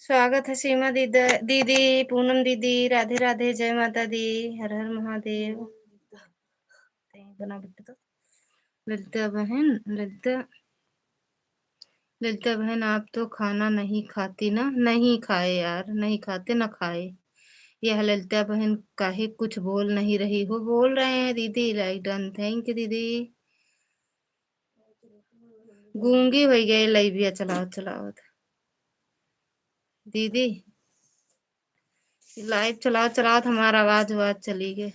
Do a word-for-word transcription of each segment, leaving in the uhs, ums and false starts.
स्वागत है सीमा दीदा-, दीदी, पूनम दीदी, राधे राधे, जय माता दी, हर हर महादेव। बना बेटा तो। ललिता बहन, ललिता, ललिता बहन, आप तो खाना नहीं खाती ना? नहीं खाए यार, नहीं खाते ना खाए। यह ललिता बहन काहे कुछ बोल नहीं रही हो? बोल रहे हैं दीदी, like done, thank you दीदी। गूंगी होइ गए लाइविया चलावत चलावत। दीदी, लाइव चलावत चलावत हमार आवाज वाज चली गए।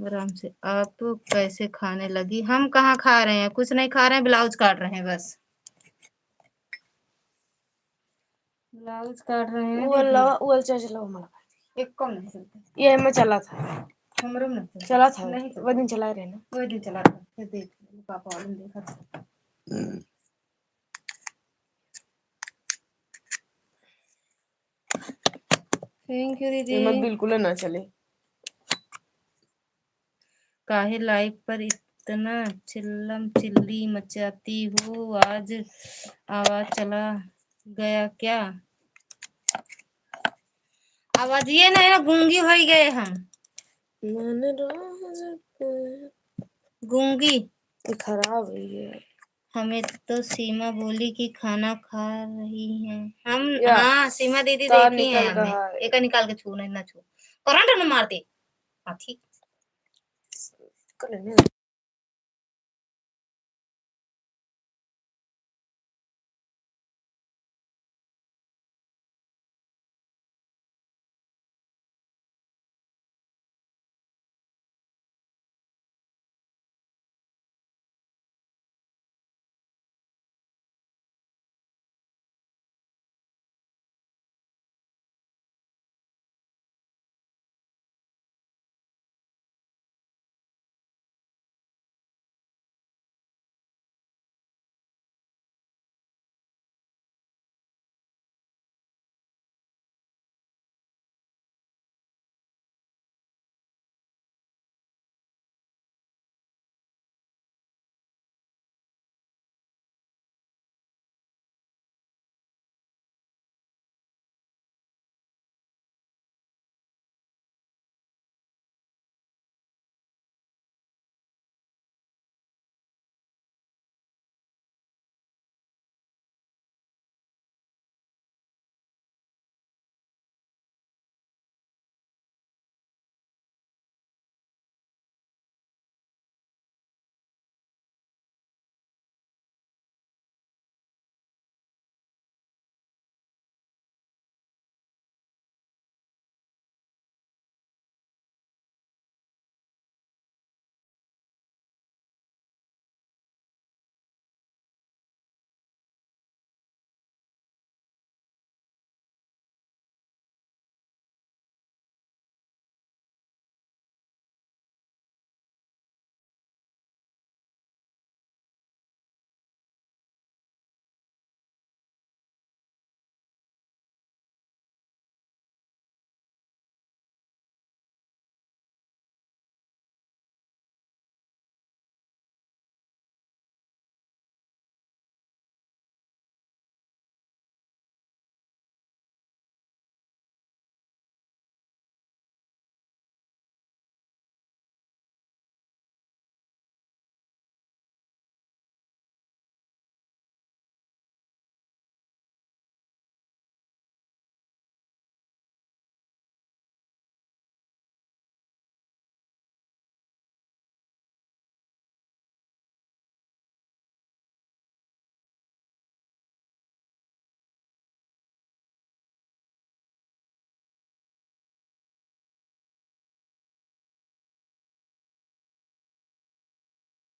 आराम से, आप कैसे खाने लगी? हम कहाँ खा रहे हैं, कुछ नहीं खा रहे हैं, ब्लाउज काट रहे हैं बस। ब्लाउज काट रहे हैं वो दीदी। ला-, वो चल चला, वो मला। एक कम नहीं चलता। ये में चला था। हमरो में नहीं चलता। चला था। नहीं चलता। वो दिन चला रहे ना। वो दिन चला रहे। फिर देख, पापा वाले ने देखा था। Thank you दीदी। ये मत बिल्कुल ना चले। काहे लाइव पर इतना चिल्लम चिल्ली मचाती हो? आज आवाज चला गया क्या? आवाज ये नहीं ना, गूंगी होइ गए हम। मन राज पे गूंगी। ये खराब है ये। हमें तो सीमा बोली कि खाना खा रही हैं हम। या, हाँ, सीमा दीदी तार देखी हैं निकल हमें। रहा है। एका निकाल के छू, नहीं ना छू। करंट न मार दे। हाँ, ठीक। कर लेने।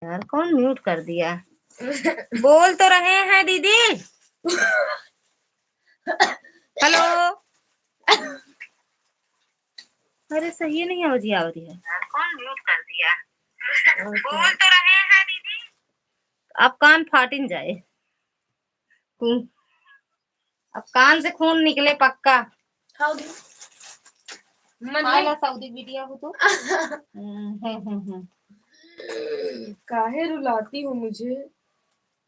यार, कौन mute कर दिया? बोल तो रहे हैं दीदी। Hello। अरे, सही नहीं आवाज आ रही है। कौन mute कर दिया? बोल तो रहे हैं दीदी। अब कान फाटिन जाए। खून, अब कान से खून निकले पक्का। सऊदी। मन आला सऊदी वीडियो हो तो। हम्म, हम्म, हम्म, हम्म। काहे रुलाती हो मुझे?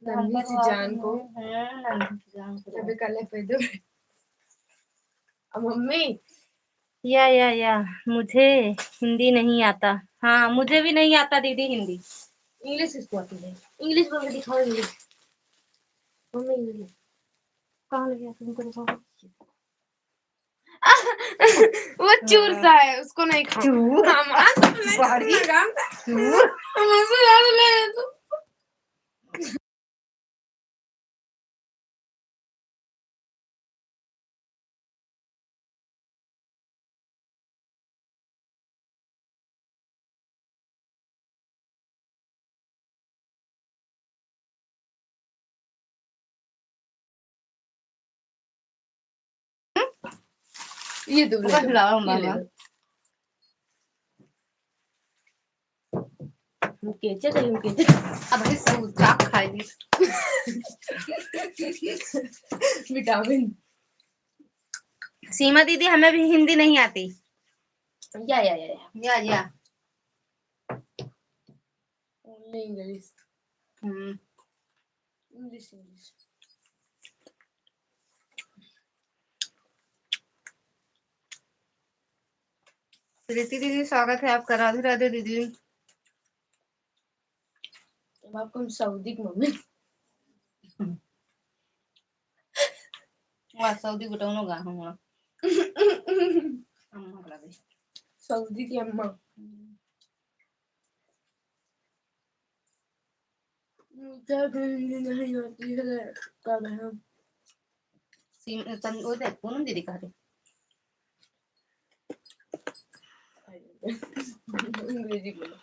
नन्ही सी जान को। हम्म, नन्ही सी जान को। अबे कल पैदा। अब मम्मी। या, या, या, मुझे हिंदी नहीं आता। हाँ, मुझे भी नहीं आता दीदी हिंदी। English इसको आती है। English बोल के दिखाओ, English। Mummy, English। कहाँ लगे तुमको दिखाओ? वो चूर सा है, उसको नहीं खाओ। चूर? हाँ, माँ, तो मैं sorry। चूर? हम उसको ज्यादा ले लेते। ये दो ले लो, ये ले लो। हम केचे चाहिए, हम केचे। अब भाई सब चाक खाई ली। विटामिन। सीमा दीदी, हमें भी हिंदी नहीं आती। या, या, या, या। या, या। Only English। हम्म। English, English। प्रीति दीदी, स्वागत है आपका। राधे राधे दीदी। अब आपको हम सऊदी की मम्मी। वाह, सऊदी गुटौनो गा हम वहाँ। अम्मा लगे। सऊदी की अम्मा। हम्म। मुझे भी हिंदी नहीं आती है, क्या कहें? सीम-, तन-, वो देख, पूनम दीदी कह रही। अंग्रेजी बोलो।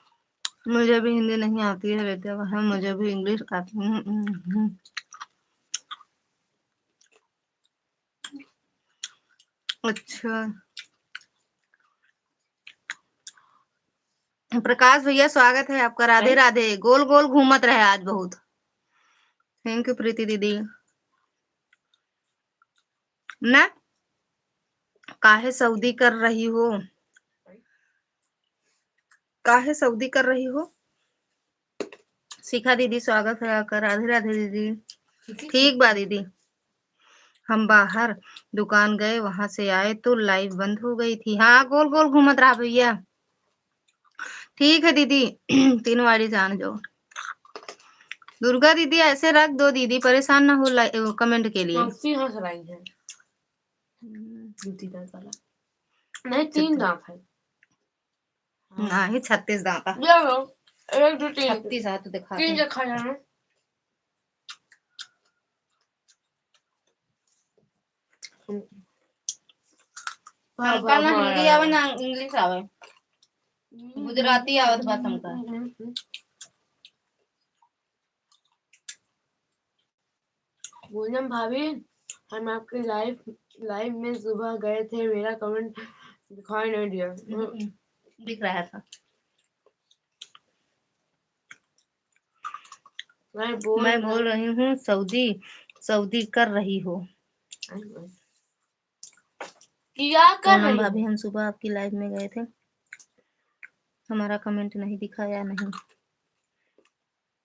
मुझे भी हिंदी नहीं आती है बेटा, वह मुझे भी English आती है। हम्म, हम्म, हम्म। अच्छा। प्रकाश भैया, स्वागत है आपका। राधे राधे। गोल गोल घूमत रहे आज बहुत। Thank you प्रीति दीदी। ना, काहे सऊदी कर रही हो? काहे सऊदी कर रही हो? शिखा दीदी, स्वागत है आपका। राधे राधे दीदी। ठीक बा दीदी। हम बाहर दुकान गए, वहां से आए तो live बंद हो गई थी। हाँ, गोल गोल घूमत रहा भैया। ठीक है दीदी, तीनों आईडी जान जाओ। दुर्गा दीदी, ऐसे रख दो दीदी, परेशान ना हो ला-, comment के लिए। पंक्ति हंस रही है। हम्म। जूती दांत वाला। नहीं, तीन दांत है। हाँ। नहीं, छत्तीस दांत है। ये लो, एक, दो, तीन। छत्तीस हाथ दिखा तीन दे। दिखा जाना। हमका ना हिंदी आवे, ना English आवे। हम्म। गुजराती आवत बा हमका। हम्म, हम्म, हम्म। पूनम भाभी, हम आपके live, live में सुबह गए थे, मेरा comment दिखाई नहीं दिया। हम्म, दिख रहा था। मैं बोल मैं बोल रही हूँ, सऊदी, सऊदी कर रही हो। क्या कर पूनम रही हो? भाभी, हम सुबह आपकी live में गए थे, हमारा comment नहीं दिखाया, नहीं।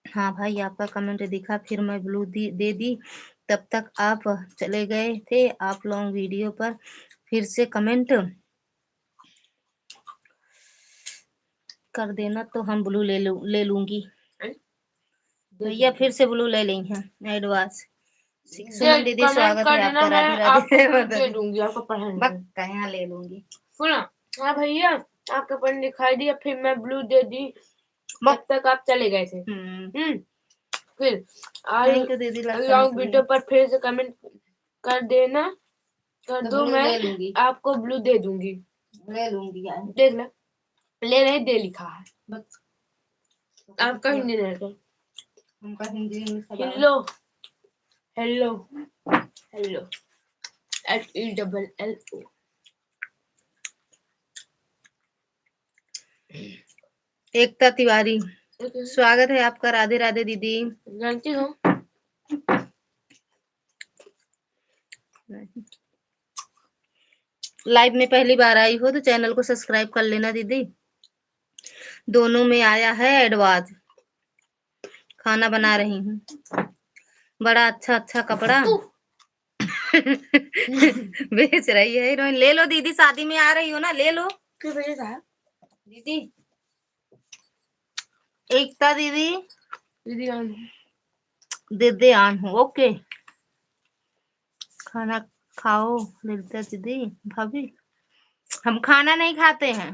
हाँ भाई, आपका comment दिखा, फिर मैं blue दी, दे दी, तब तक आप चले गए थे। आप long video पर फिर से comment कर देना तो हम blue ले लूं, ले लूंगी। हैं? भैया फिर से blue ले ली हैं, advance। सुमन दीदी, स्वागत है आपका। राधे राधे। दे दूंगी, आपको पढ़ाने में। बक, कहाँ ले लूंगी? सुनो, हाँ भैया, आपका point दिखाई दिया, फिर मैं blue दे दी, तब तक आप चले गए थे। हम्म। हम्म, फिर और thank you दीदी, long video पर फिर से comment कर देना, कर दो, मैं आपको blue दे दूंगी। ले लूंगी यार। देख ले, ले नहीं, दे लिखा है। बस। आपका हिंदी नहीं आता। हमका हिंदी, English सब hello, hello, hello, H E double L O। एकता तिवारी, स्वागत है आपका। राधे राधे दीदी। जानती हो, live में पहली बार आई हो तो channel को subscribe कर लेना दीदी। दोनों में आया है advance। खाना बना रही हूँ। बड़ा अच्छा अच्छा कपड़ा बेच रही है हीरोइन। ले लो दीदी, शादी में आ रही हो ना, ले लो। किस वजह से है? दीदी, एकता दीदी, दीदी आन। दीदी आन हो, ओके। खाना खाओ ललिता दीदी, भाभी। हम खाना नहीं खाते हैं,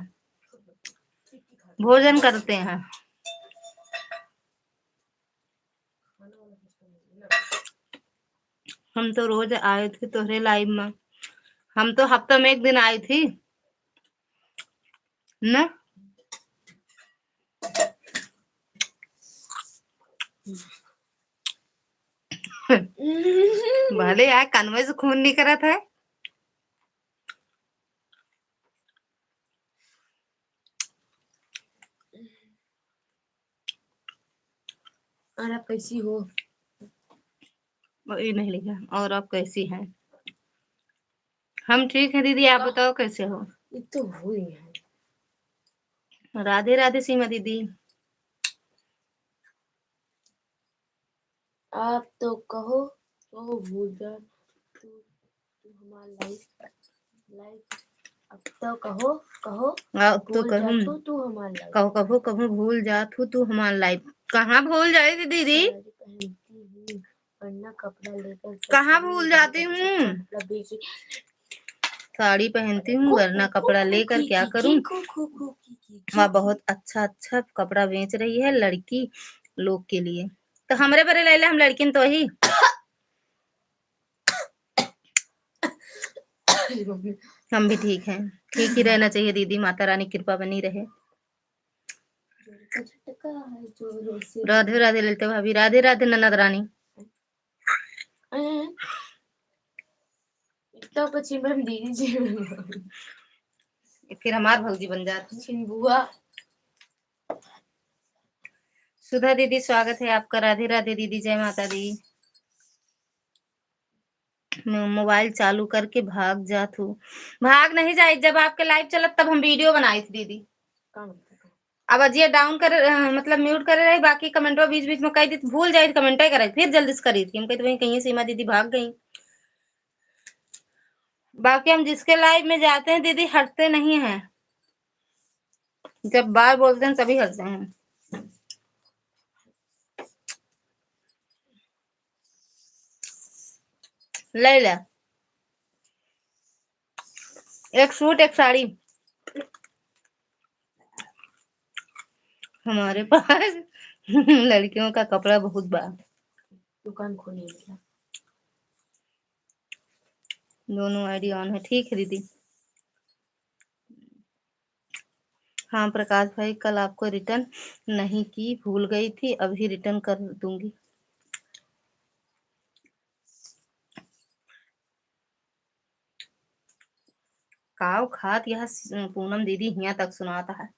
भोजन करते हैं। हम तो रोज आए थे तोहरे लाइव में, हम तो हफ्ता में एक दिन आई थी ना। भले यार, कानवे से खून निकलत है। और आप कैसी हो? वो ये नहीं लिखा। और आप कैसी हैं? हम ठीक हैं दीदी, आप बताओ कैसे हो? ये तो हुई है। राधे राधे सीमा दीदी। आप तो कहो, कहो भूल जा तू, तू हमार लाइफ, लाइफ। अब तो कहो, कहो, अब तो भूल जा कहूँ। तू, तू हमार लाइफ। कहो, कहो, कहो भूल जा तू, तू हमार लाइफ। कहाँ भूल जाए थे दीदी? साड़ी पहनती हूँ, वरना कपड़ा लेकर क्या कहाँ करूँ? भूल जाती हूँ? कपड़ा बेच साड़ी पहनती हूँ, वरना कपड़ा लेकर क्या करूँ? वाह, बहुत अच्छा अच्छा कपड़ा बेच रही है लड़की लोग के लिए। तो हमरे बरे ले ले, हम लड़किन तो ही। हम भी ठीक हैं, ठीक ही रहना चाहिए दीदी, माता रानी कृपा बनी रहे। राधे राधे ललिता भाभी, राधे राधे ननद रानी। अ, इतना कुछ में हम दीदी जी। फिर हमार भौजी बन जात। छिन बुआ। सुधा दीदी, स्वागत है आपका। राधे राधे दीदी, जय माता दी। म-, मोबाइल चालू करके भाग जात हूँ। भाग नहीं जाए, जब आपके लाइव चलत तब हम वीडियो बनाई थी दीदी। का बोलते थे? अब अजिया डाउन करे, अ, मतलब म्यूट करे रही, बाकी कमेंटवा बीच बीच में कह दी, भूल जाए कमेंटे करे, फिर जल्दी से करी थी। हम कहते वही कहीं सीमा दीदी भाग गई। बाकी हम जिसके लाइव में जाते हैं दीदी, हटते नहीं हैं, जब बार बोलते हैं तभी हटते हैं। ले ले, एक सूट एक साड़ी। हमारे पास लड़कियों का कपड़ा बहुत बा। दुकान खोली मतलब। दोनों आईडी ऑन है, ठीक है दीदी। हाँ प्रकाश भाई, कल आपको रिटर्न नहीं की, भूल गई थी, अभी रिटर्न कर दूंगी। काव खात यह स-, पूनम दीदी हियां तक सुनाता है।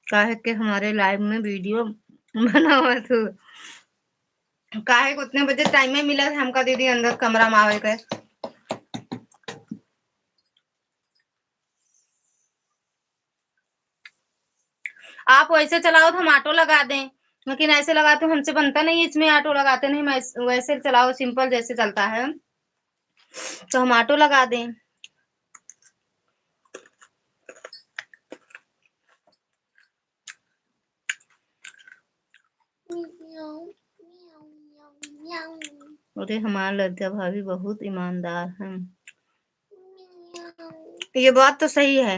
काहे के हमारे लाइव में वीडियो बनावत हो? काहे के उतने बजे टाइम में मिला था हमका दीदी अंदर कमरा में आवे के? आप वैसे चलाओ तो हम ऑटो लगा दें, लेकिन ऐसे लगाते हो हमसे बनता नहीं, इसमें ऑटो लगाते नहीं। मैं इस-, वैसे चलाओ, सिंपल जैसे चलता है तो हम ऑटो लगा दें। अरे हमार लड़का भाभी बहुत ईमानदार हैं। ये बात तो सही है।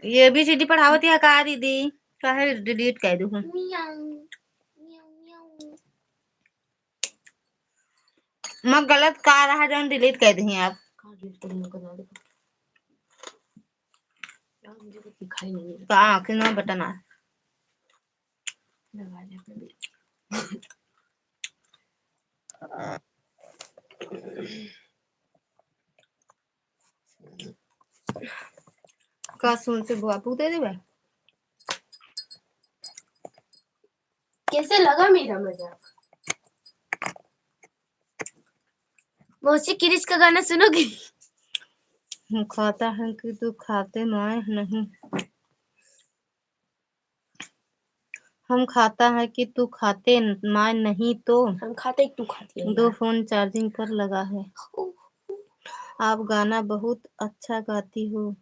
ये एबीसीडी पढ़ावत है का दीदी? काहे डिलीट कर दू? मैं गलत का रहा जौन डिलीट कर दी आप। का डिलीट कर दूँ, कर दे। यार, मुझे कुछ दिखाई नहीं दे रहा। का आँखें में बटन आ। लगा दे अपने। का सुन से बुआ पूछ दे देबे? कैसे लगा मेरा मजाक? मौसी, क्रिश का गाना सुनोगी? खाता है कि तू खाते माय नहीं। हम खाता है कि तू खाते, माँ नहीं तो। हम खाते, तू खाती है दो यार। फोन चार्जिंग पर लगा है। आप गाना बहुत अच्छा गाती हो।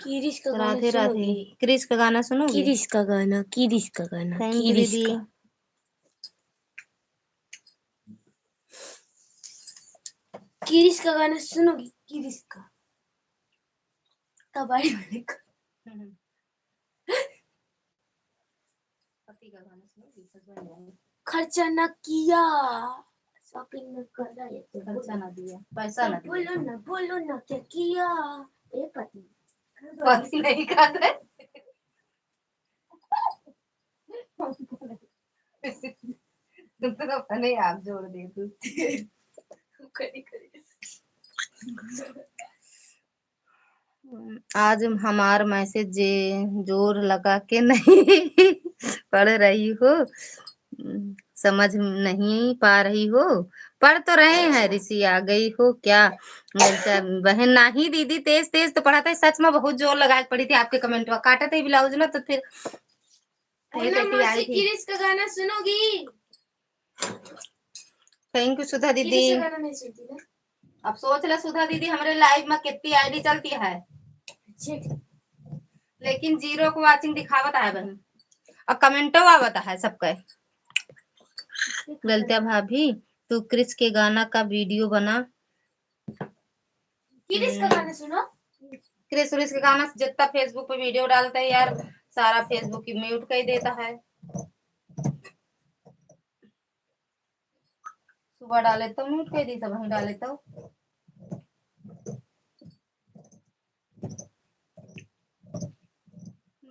किरिश का गाना राधे राधे। सुनोगी? किरिश का गाना सुनोगी? किरिश का गाना, किरिश का गाना, Thank you किरिश दीदी। का। किरिश का गाना सुनोगी? किरिश का। कबाड़ी वाले का। हम्म। पति का गाना सुनोगी? सजन गाना। खर्चा न किया, shopping न करा, ये तो खर्चा बोलो। न दिया, पैसा तो न दिया। बोलो ना, बोलो ना, क्या किया? ए पति। पति नहीं खाते। तुम तो अपने आप जोड़ दे तू। करी, करी। आज हमार message जे जोर लगा के नहीं पढ़ रही हो, समझ नहीं पा रही हो, पढ़ तो रहे हैं, ऋषि आ गई हो क्या? बोलता, बहन नहीं दीदी, तेज तेज तो पढ़ा था, सच में बहुत जोर लगा के पढ़ी थी आपके comment में, काटा था ब्लाउज ना तो फिर वही हेलो कहती आई मौसी, थी। किरिश का गाना सुनोगी? Thank you सुधा दीदी। किरिश का गाना नहीं सुनती ना? अब सोच ले सुधा दीदी, हमरे live में कितनी आईडी चलती है, अच्छा। लेकिन zero को watching दिखावत है बहन, और कमेंटो आवत है सबके। ललिता भाभी, तू क्रिस के गाना का वीडियो बना। किरिश का हम्म। गाना सुनो। क्रिस उरिस के गाना से जितना Facebook पे वीडियो डालता है यार, सारा Facebook ही म्यूट कर देता है। सुबह डाले तो म्यूट कर दी, सब वहीं डाले तो।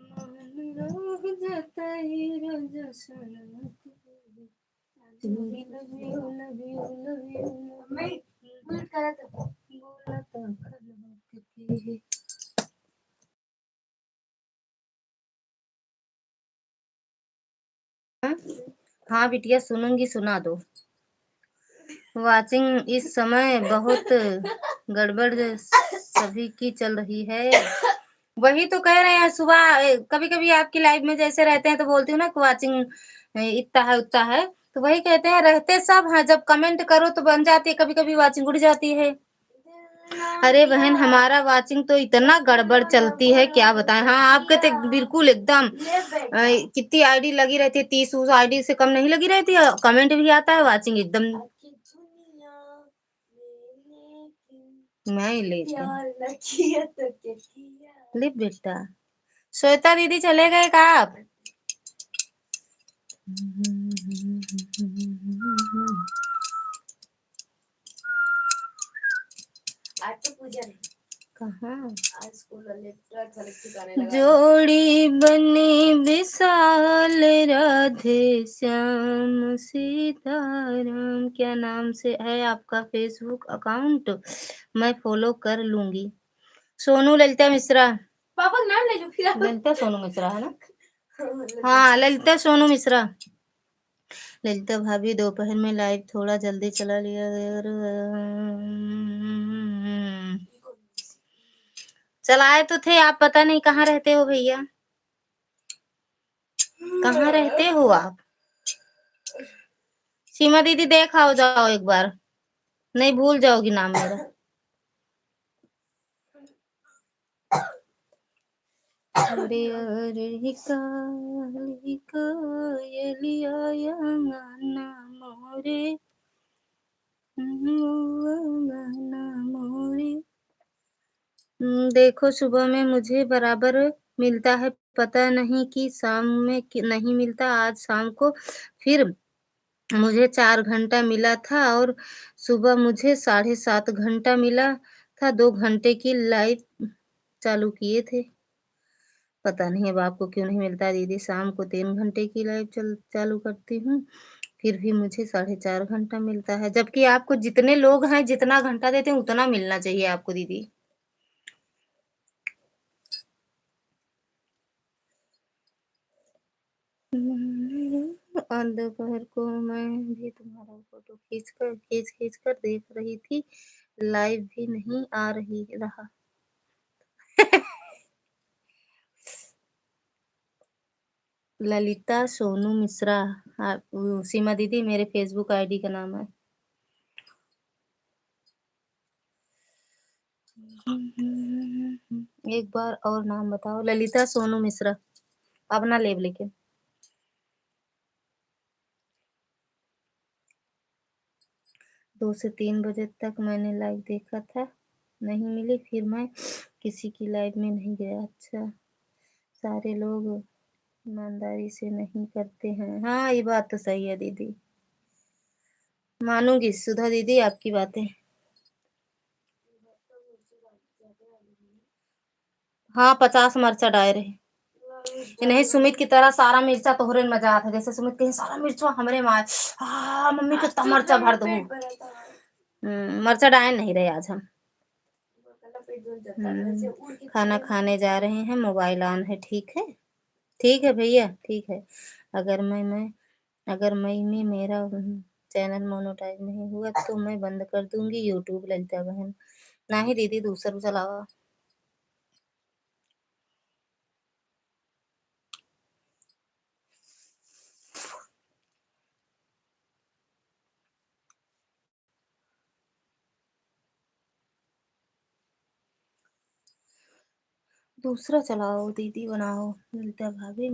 मन रह जाता है राजा सनम के। Love you, love you, love you, love you। मैं म्यूट करा तो। बोला तो खलवत के। हाँ बिटिया, सुनूंगी, सुना दो। Watching इस समय बहुत गड़बड़ सभी की चल रही है। वही तो कह रहे हैं, सुबह, ए, कभी-कभी आपकी live में जैसे रहते हैं तो बोलती हूँ ना कि watching, ए, इतना है, उतना है, तो वही कहते हैं, रहते सब हैं, जब comment करो तो बन जाती है, कभी-कभी watching उड़ जाती है। अरे बहन, हमारा watching तो इतना गड़बड़ चलती है, क्या बताएं। हाँ, आपके तो बिल्कुल एकदम, अ, कितनी आईडी लगी रहती है, तीस उस आईडी से कम नहीं लगी रहती है, comment भी आता है, watching एकदम मैं ही लेती। प्यार न किया तो क्या किया? ले बेटा, श्वेता दीदी चले गए का आप? आज तो पूजा नहीं। कहाँ? आज स्कूल वाले ट्रक वाले ठिकाने लगा दिया। जोड़ी बनी विशाल राधे श्याम सीताराम। क्या नाम से है आपका Facebook account? मैं follow कर लूंगी। सोनू ललिता मिश्रा। पापा का नाम ले लो फिर आप। ललिता सोनू मिश्रा है ना? हाँ, ललिता। हाँ, ललिता सोनू मिश्रा। ललिता भाभी, दोपहर में live थोड़ा जल्दी चला लिया करो। चलाए तो थे आप, पता नहीं कहाँ रहते हो भैया, कहाँ रहते हो आप? सीमा दीदी, देख आओ जाओ एक बार, नहीं भूल जाओगी नाम मेरा। अरे, अरे, हिका, हिका, ये लिया या गाना मोरे, वो गाना मोरे। हम्म, देखो, सुबह में मुझे बराबर मिलता है, पता नहीं कि शाम में कि नहीं मिलता। आज शाम को फिर मुझे चार घंटा मिला था और सुबह मुझे साढ़े सात घंटा मिला था। दो घंटे की live चालू किए थे, पता नहीं अब आपको क्यों नहीं मिलता दीदी। शाम को तीन घंटे की live चल, चालू करती हूँ, फिर भी मुझे साढ़े चार घंटा मिलता है, जबकि आपको जितने लोग हैं, जितना घंटा देते हैं, उतना मिलना चाहिए आपको दीदी। और दोपहर को मैं भी तुम्हारा फोटो खींच कर, खींच, खींच कर देख रही थी, live भी नहीं आ रही रहा। ललिता सोनू मिश्रा। हाँ, वो सीमा दीदी मेरे Facebook ID का नाम है। एक बार और नाम बताओ। ललिता सोनू मिश्रा, अपना लेब लेके। दो से तीन बजे तक मैंने live देखा था, नहीं मिली, फिर मैं किसी की live में नहीं गया। अच्छा, सारे लोग ईमानदारी से नहीं करते हैं। हाँ, ये बात तो सही है दीदी, मानूंगी सुधा दीदी आपकी बातें। हाँ, पचास मरचा डाए रहे। इन्हें सुमित की तरह सारा मिर्चा तोहरे में मजा आता है, जैसे सुमित कहीं सारा मिर्चा हमरे माय, हाँ मम्मी कितना मरचा भर दो। हम्म, मरचा डाए नहीं रहे आज हम। हम्म, खाना खाने जा रहे हैं, mobile on है। ठीक है, ठीक है भैया, ठीक है। अगर मैं मैं अगर मई में मेरा, हम्म, channel monetize नहीं हुआ तो मैं बंद कर दूंगी YouTube, ललिता बहन। नहीं दीदी, दूसर चलावा। दूसरा चलाओ दीदी, बनाओ। ललिता भाभी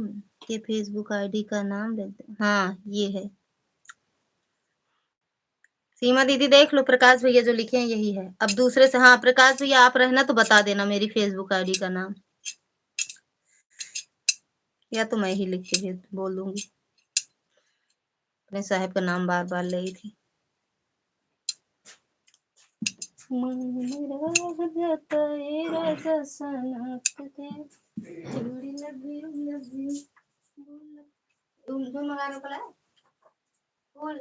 के Facebook ID का नाम ललिता, हाँ, ये है। सीमा दीदी देख लो, प्रकाश भैया जो लिखे हैं यही है। अब दूसरे से, हाँ, प्रकाश भैया आप रहना तो बता देना मेरी Facebook ID का नाम, या तो मैं ही लिख के भेज, बोल दूंगी। अपने साहब का नाम बार बार ले थी। मन राह जाता ए राजा सनक के, चूड़ी love you, love you। तुम जो मंगा लो कला, बोल।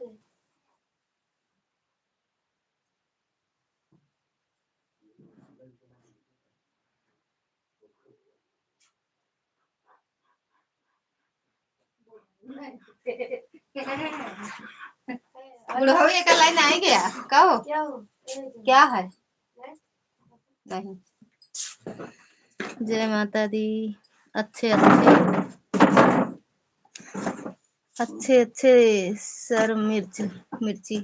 बुढ़ऊ एक लाइन आए गया, कहो। क्या हो? क्या है? नहीं। जय माता दी। अच्छे, अच्छे, अच्छे, अच्छे सर मिर्च, मिर्ची।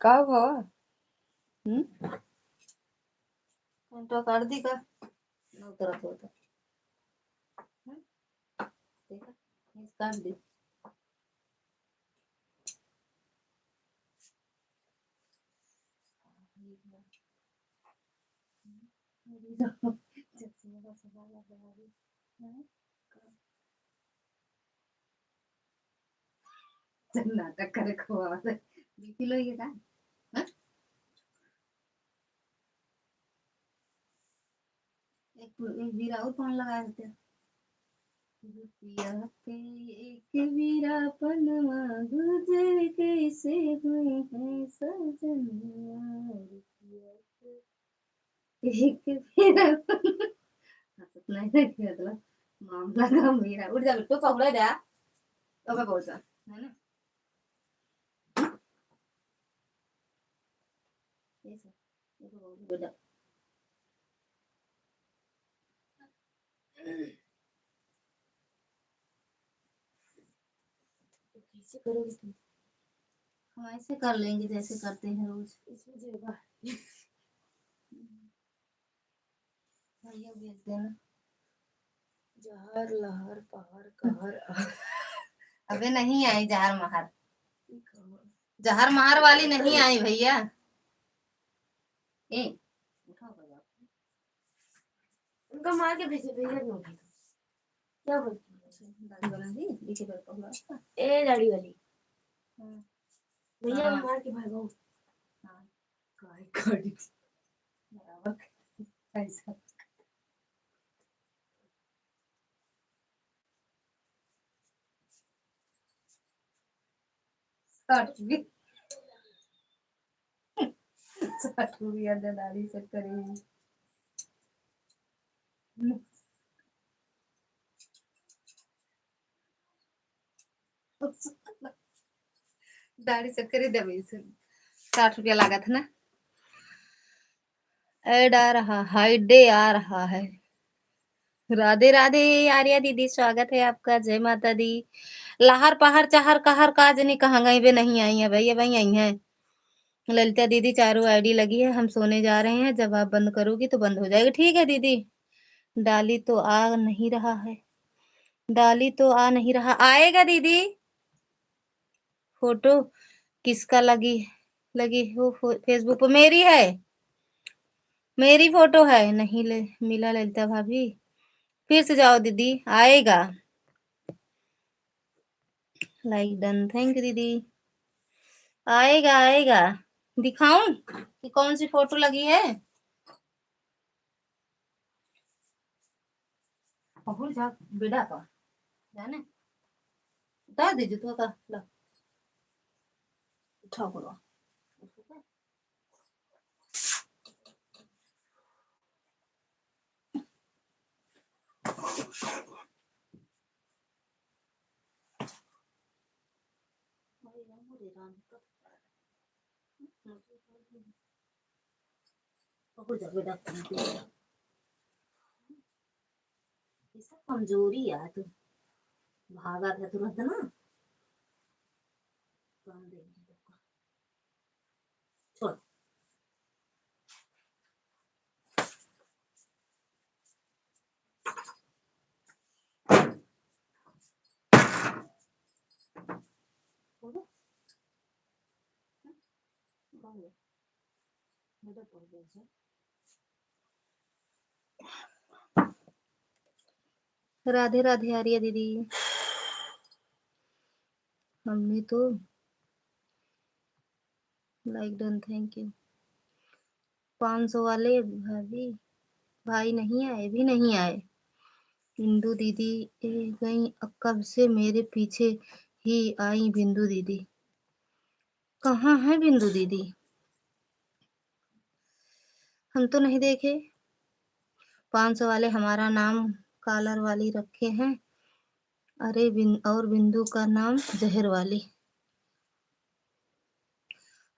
का हुआ? हम्म? घंटा काट दी का? ना उतरत होता। हम्म? देखा? काट दी। नाटक करे को आवाज है। बीपी लो ये का? हाँ? एक, एक बीरा और पान लगाए होते। रुपया पे एक बीरा पनवा दूजे कैसे हुए हैं सजनवा। रुपया पे एक बीरा पनवा। हंसत नहीं रखिए, मतलब, मामला गंभीर है। उठ जा बिट्टू, पकड़ा जा। तो मैं बोल जा, है ना? ये सब, ये तो बहुत बेटा। तो कैसे करोगे तुम? हम ऐसे कर लेंगे जैसे करते हैं रोज। इसमें जो है। भैया भेज देना। जहर लहर पहर कहर अहर। अबे नहीं आई जहर महर। ई कहाँ? जहर महर वाली नहीं आई भैया। ए, उठाओ भैया। उनका मार के भेजे, भैया नहीं उठाते। क्या बोलती है? अच्छा, दाढ़ी वाला जी, एक ही बार पकड़ा था। ए, दाढ़ी वाली। हाँ। भैया, हाँ। मार के भागो। हाँ। काय करी? बराबर। पैसा। साठ रुपया। साठ रुपया दे दाढ़ी से करी। दाढ़ी से करी देबे इसे। साठ रुपया लागत है ना? ऐड आ रहा, हाइडे आ रहा है। राधे राधे आर्या दीदी, स्वागत है आपका, जय माता दी। लहर पहर चहर कहर का जनी कहाँ गई बे, नहीं आई है भाई, अब आई है। ललिता दीदी चारों आईडी लगी है, हम सोने जा रहे हैं, जब आप बंद करोगी तो बंद हो जाएगी। ठीक है दीदी। डाली तो आ नहीं रहा है, डाली तो आ नहीं रहा, आएगा दीदी। फोटो किसका लगी, लगी हो फो-, फेसबुक पे? मेरी है, मेरी फोटो है। नहीं ले, मिला ललिता भाभी, फिर से जाओ दीदी, आएगा। लाइक डन, थैंक यू दीदी। आएगा, आएगा। दिखाऊं कि कौन सी फोटो लगी है? पहुर जा बेड़ा का, जाने। उतार दीजिए तो का, ला। उठाओ करो। पकड़ जा बेटा, ये सब कमजोरी है, तू भागा था तुरंत ना। छोड़। राधे राधे आर्या दीदी, हमने तो लाइक डन, थैंक यू। पाँच सौ वाले भाभी, भाई नहीं आए, भी नहीं आए। बिंदु दीदी ए गई, कब से मेरे पीछे ही आई बिंदु दीदी। कहाँ है बिंदु दीदी? हम तो नहीं देखे। पाँच सौ वाले हमारा नाम कॉलर वाली रखे हैं। अरे बिन-, और बिंदु का नाम जहर वाली।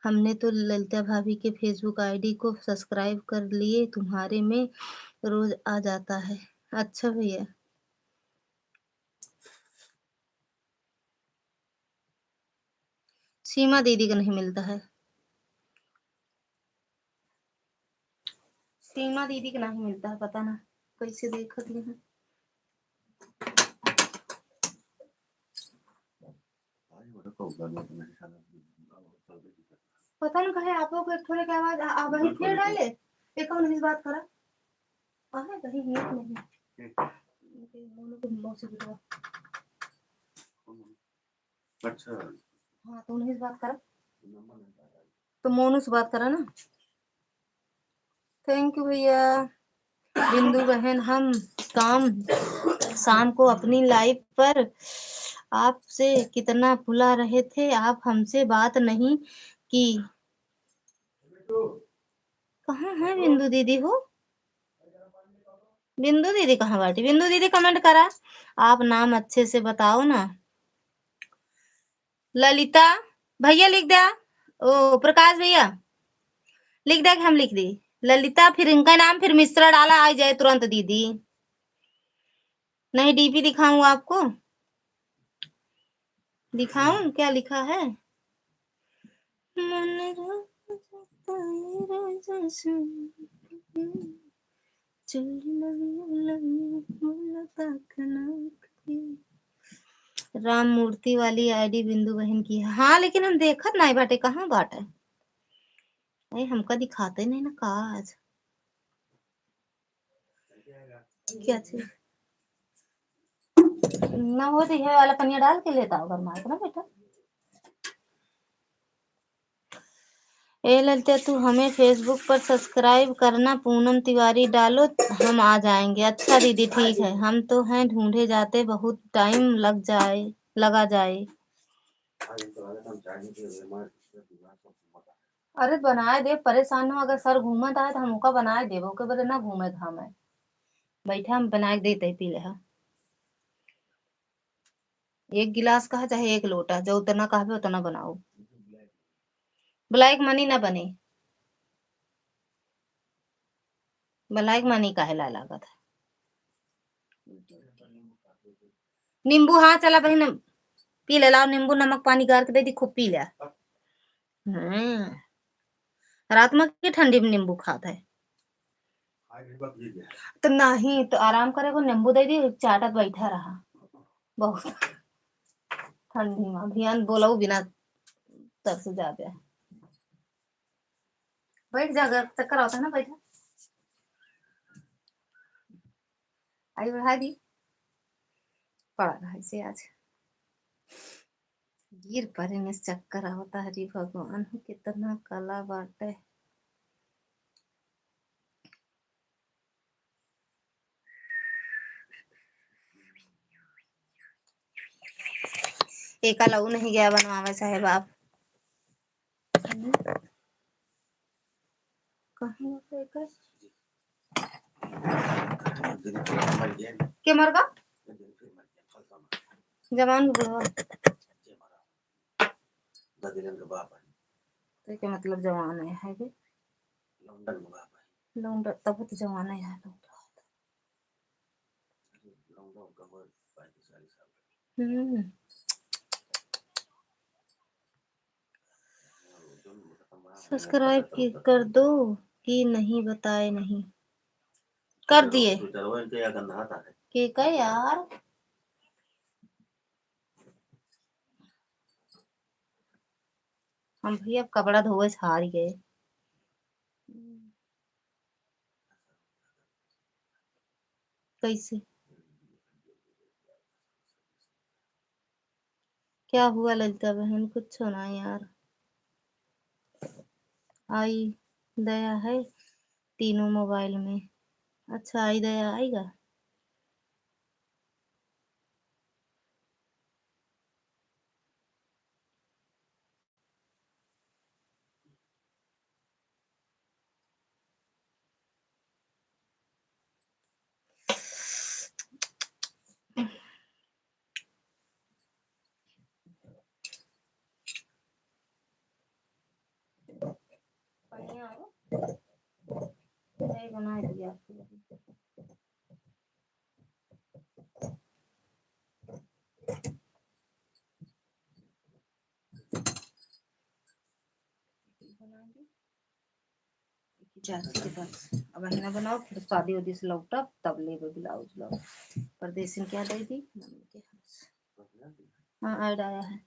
हमने तो ललिता भाभी के फेसबुक आईडी को सब्सक्राइब कर लिए, तुम्हारे में रोज आ जाता है। अच्छा भैया। सीमा दीदी का नहीं मिलता है, सीमा दीदी का नहीं मिलता है, पता ना कैसे देखत ही हूँ। पता ना कहे आप लोग के थोड़े के आवाज आ, आ वही फिर डाले। एक कौन इस बात करा? कहे कहीं हियत नहीं। ठीक। मोनू के मौसी बेटा। अच्छा। हाँ, तो उन्हीं से बात करा। तो मोनू से बात करा ना। थैंक यू भैया। बिंदु बहन, हम काम, शाम को अपनी लाइव पर आपसे कितना बुला रहे थे, आप हमसे बात नहीं की। कहाँ है बिंदु दीदी हो? बिंदु दीदी कहाँ बाटी? बिंदु दीदी कमेंट करा, आप नाम अच्छे से बताओ ना। ललिता भैया लिख द्या, ओ प्रकाश भैया लिख द्या कि हम लिख दी। ललिता, फिर इनका नाम फिर मिश्रा डाला, आ जाए तुरंत दीदी। नहीं डीपी दिखाऊं आपको? दिखाऊं क्या लिखा है? मन राजा तारे राजा सुन, चल love you, love you, मुलाकात ना करी। राम मूर्ति वाली आईडी बिंदु बहन की है। हाँ, लेकिन हम देखत नाई बाटे, कहाँ बाटे? अरे, हमका दिखाते नहीं ना का आज। क्या चीज? ना हो तो ये वाला पनिया डाल के लेता होगा माइक ना बेटा। ए ललिता, तू हमें फेसबुक पर सब्सक्राइब करना, पूनम तिवारी डालो, हम आ जाएंगे। अच्छा दीदी, ठीक है, हम तो हैं ढूंढे जाते, बहुत टाइम लग जाए, लगा जाए। अरे बनाए देब, परेशान न हो, अगर सर घूमत आए तो हम ओका बनाए देब, ओके बदे ना घूमे घामे। बैठा हम बनाए के देते ही पी ले हा। एक गिलास का चाहे एक लोटा, जो उतना कहबे उतना बनाओ। ब्लैक मनी ना बने, ब्लैक मनी काहे ला लागत है? नींबू, हाँ, चला बहिन, पी ले, लाओ नींबू, नमक पानी गार के दे दी, खूब पी ले। हम्म, रात में के ठंडी में नींबू खात है। तो नहीं, तो आराम करे को नींबू दे दी, चाटत बैठा रहा। बहुत ठंडी में, अभियान बोलऊ बिना तरस जाते हैं। बैठ जा, अगर चक्कर आवता है ना, बैठ जा। आई बढ़ा दी, पड़ा रहा इसे आज। गिर परे में चक्कर आवता है रे भगवान, कितना कला बाटे। एका लऊ नहीं गया बनवावे साहेब आप। कहाँ गया एकर? के मर गा? जवान हो गया। तो के मतलब जवान है, है बे? लौंडन के बाप है। लौंडा, तब तो जवान है, लौंडा। लौंडा का उम्र पैंतीस चालीस साल। हम्म। सब्सक्राइब की कर दो कि नहीं, बताए नहीं। कर दिए। के का यार? हम भैया कपड़ा धोवे से हार गए। कैसे? क्या हुआ ललिता बहन? कुछ ना यार। आई दया है तीनों मोबाइल में। अच्छा, आई दया आएगा। बढ़िया हो। चाय बना दिया आपको। बनाएंगे। जाती के बाद अब अहिना बनाओ, फिर शादी उदी से लौटब, तब लेबे ब्लाउज उलाउज। परदेसिन क्या दे दी? मम्मी के हाथ से। हाँ, ऐड आया है।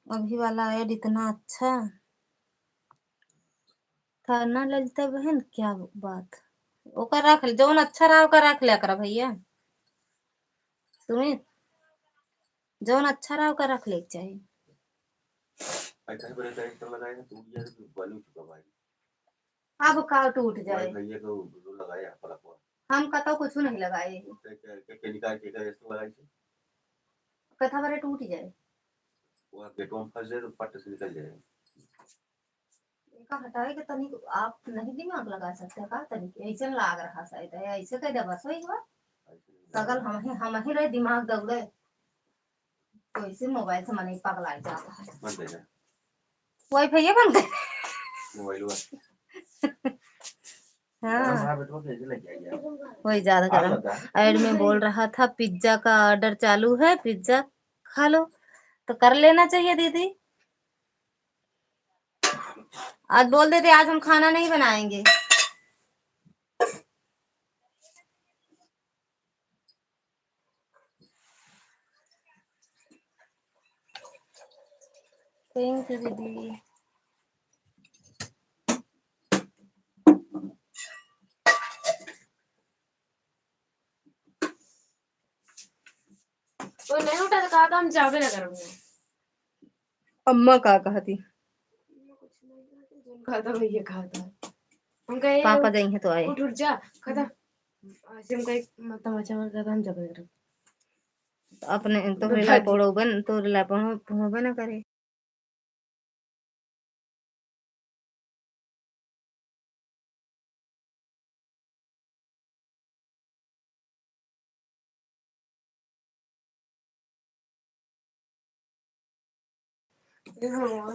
अभी वाला ऐड इतना अच्छा। था ना ललिता बहन, क्या बात। ओकर रख ले, जौन अच्छा रहा ओकर रख लिया करा भैया। सुमित, जौन अच्छा रहा ओकर रख ले के चाही। ऐसा ही बड़े टाइम तो लगाए ना, टूट जाए तो बन ही चुका भाई। अब का टूट जाए? भाई भैया को लगाए यहाँ पर अपन। हम कतौ कुछ नहीं लगाए। के, के, के, के निकाल के, के लगाई से? कथा बरे टूट जाए। वो गेटवा में फंस जाए तो पट से निकल जाए। इनका हटाए के तनिक आप नहीं दिमाग लगा सकते का? तनिक ऐसे लाग रहा शायद है, ऐसे कह दे बस वही हुआ। सगल हम ही, हम ही रहे दिमाग दौड़े। तो इसी मोबाइल से मन ही पगला जाता है। बंद है ना? वाईफाई ये बंद है। मोबाइल हुआ। हाँ। हमारा बेटवा के ऐसे लग गया यार। वही ज्यादा हाँ, गरम। लगा। ऐड में बोल रहा था पिज्जा का ऑर्डर चालू है, पिज्जा खा लो। तो कर लेना चाहिए दीदी। आज बोल देते आज हम खाना नहीं बनाएंगे। Thank you दीदी। हम जाबे ना करब। अम्मा का कहती? अम्मा कुछ नहीं कहती, जोन कहता भैया कहता। हम कहे, पापा जाइहे तो आए। उठ, उठ जा, कहता। आज हम कहे, "म-, तमाचा मार कहता, हम जाबे ना करब।" तो अपने तोहरे ला पढ़ोबे न, तोहरे ला पढ़ो-, पढ़ोबे ना करे।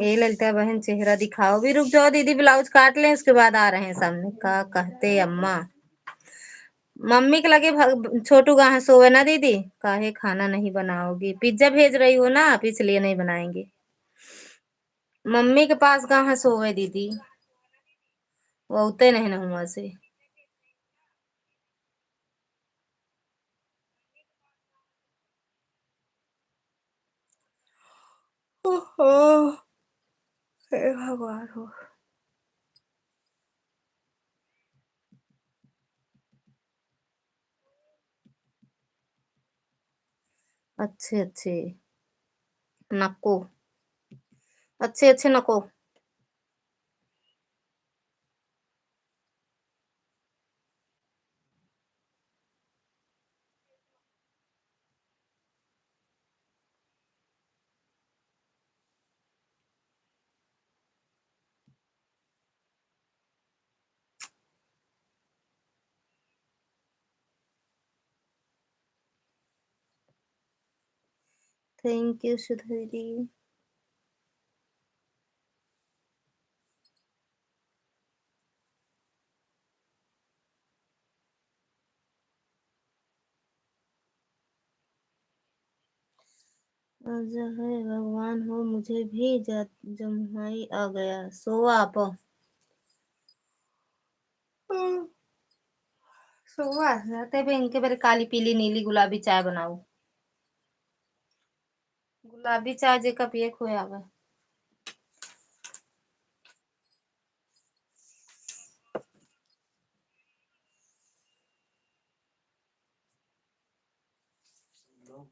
ए ललिता बहन, चेहरा दिखाओ भी। रुक जाओ दीदी, ब्लाउज काट लें, उसके बाद आ रहे हैं सामने। का कहते अम्मा? मम्मी के लगे भ-, छोटू गा है सोवे ना दीदी, काहे खाना नहीं बनाओगी? पिज्जा भेज रही हो ना आप, इसलिए नहीं बनाएंगे। मम्मी के पास गा है सोवे दीदी, वो उते नहीं ना हुआ से। ओहो, हे भगवान हो। अच्छे, अच्छे। नको। अच्छे, अच्छे नको। Thank you, सुधा दीदी। आज है भगवान हो, मुझे भी जा-, जमुहाई आ गया। सोवा आप। सोवा, जाते भी इनके बेरे काली, पीली, नीली, गुलाबी चाय बनाओ। गुलाबी चाय जेका पिए खोए आवे।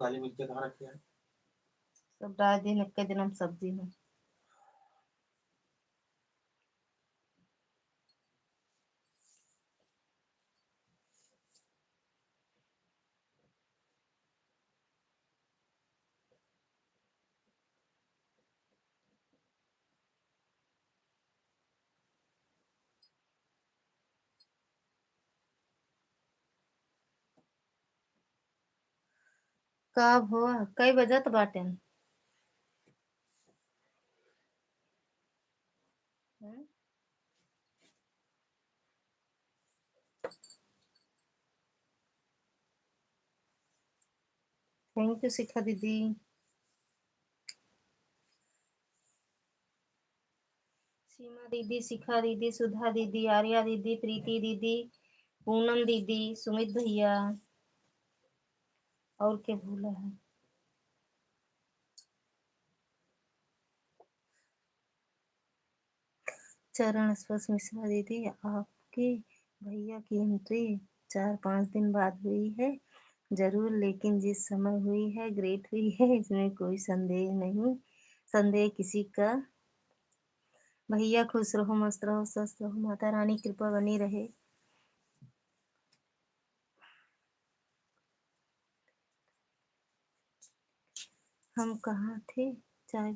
काली मिर्च कहाँ रखे हैं? सब डाल दी, नक्के दिन हम सब्जी में। का भवा, कई बजत बाटेन? हम्म? Thank you शिखा दीदी। सीमा दीदी, शिखा दीदी, सुधा दीदी, आर्या दीदी, प्रीति दीदी, पूनम दीदी, सुमित भैया, और के भूला है? चरण स्पर्श मिश्रा दीदी, आपके भैया की entry चार पाँच दिन बाद हुई है जरूर, लेकिन जिस समय हुई है, great हुई है, इसमें कोई संदेह नहीं, संदेह किसी का। भैया खुश रहो, मस्त रहो, स्वस्थ रहो, माता रानी कृपा बनी रहे। हम कहाँ थे? चाय,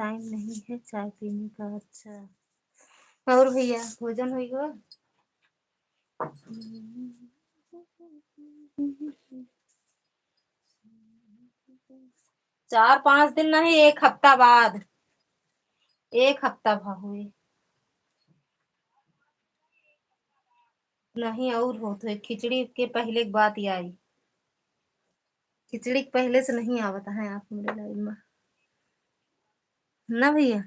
time नहीं है चाय पीने का। अच्छा, और भैया, भोजन हुई हो? चार पाँच दिन नहीं, एक हफ्ता बाद, एक हफ्ता भा हुई। नहीं, और होत है, खिचड़ी के पहले की बात ये आई। खिचड़ी के पहले से नहीं आवत है आप मेरे live में। ना भैया?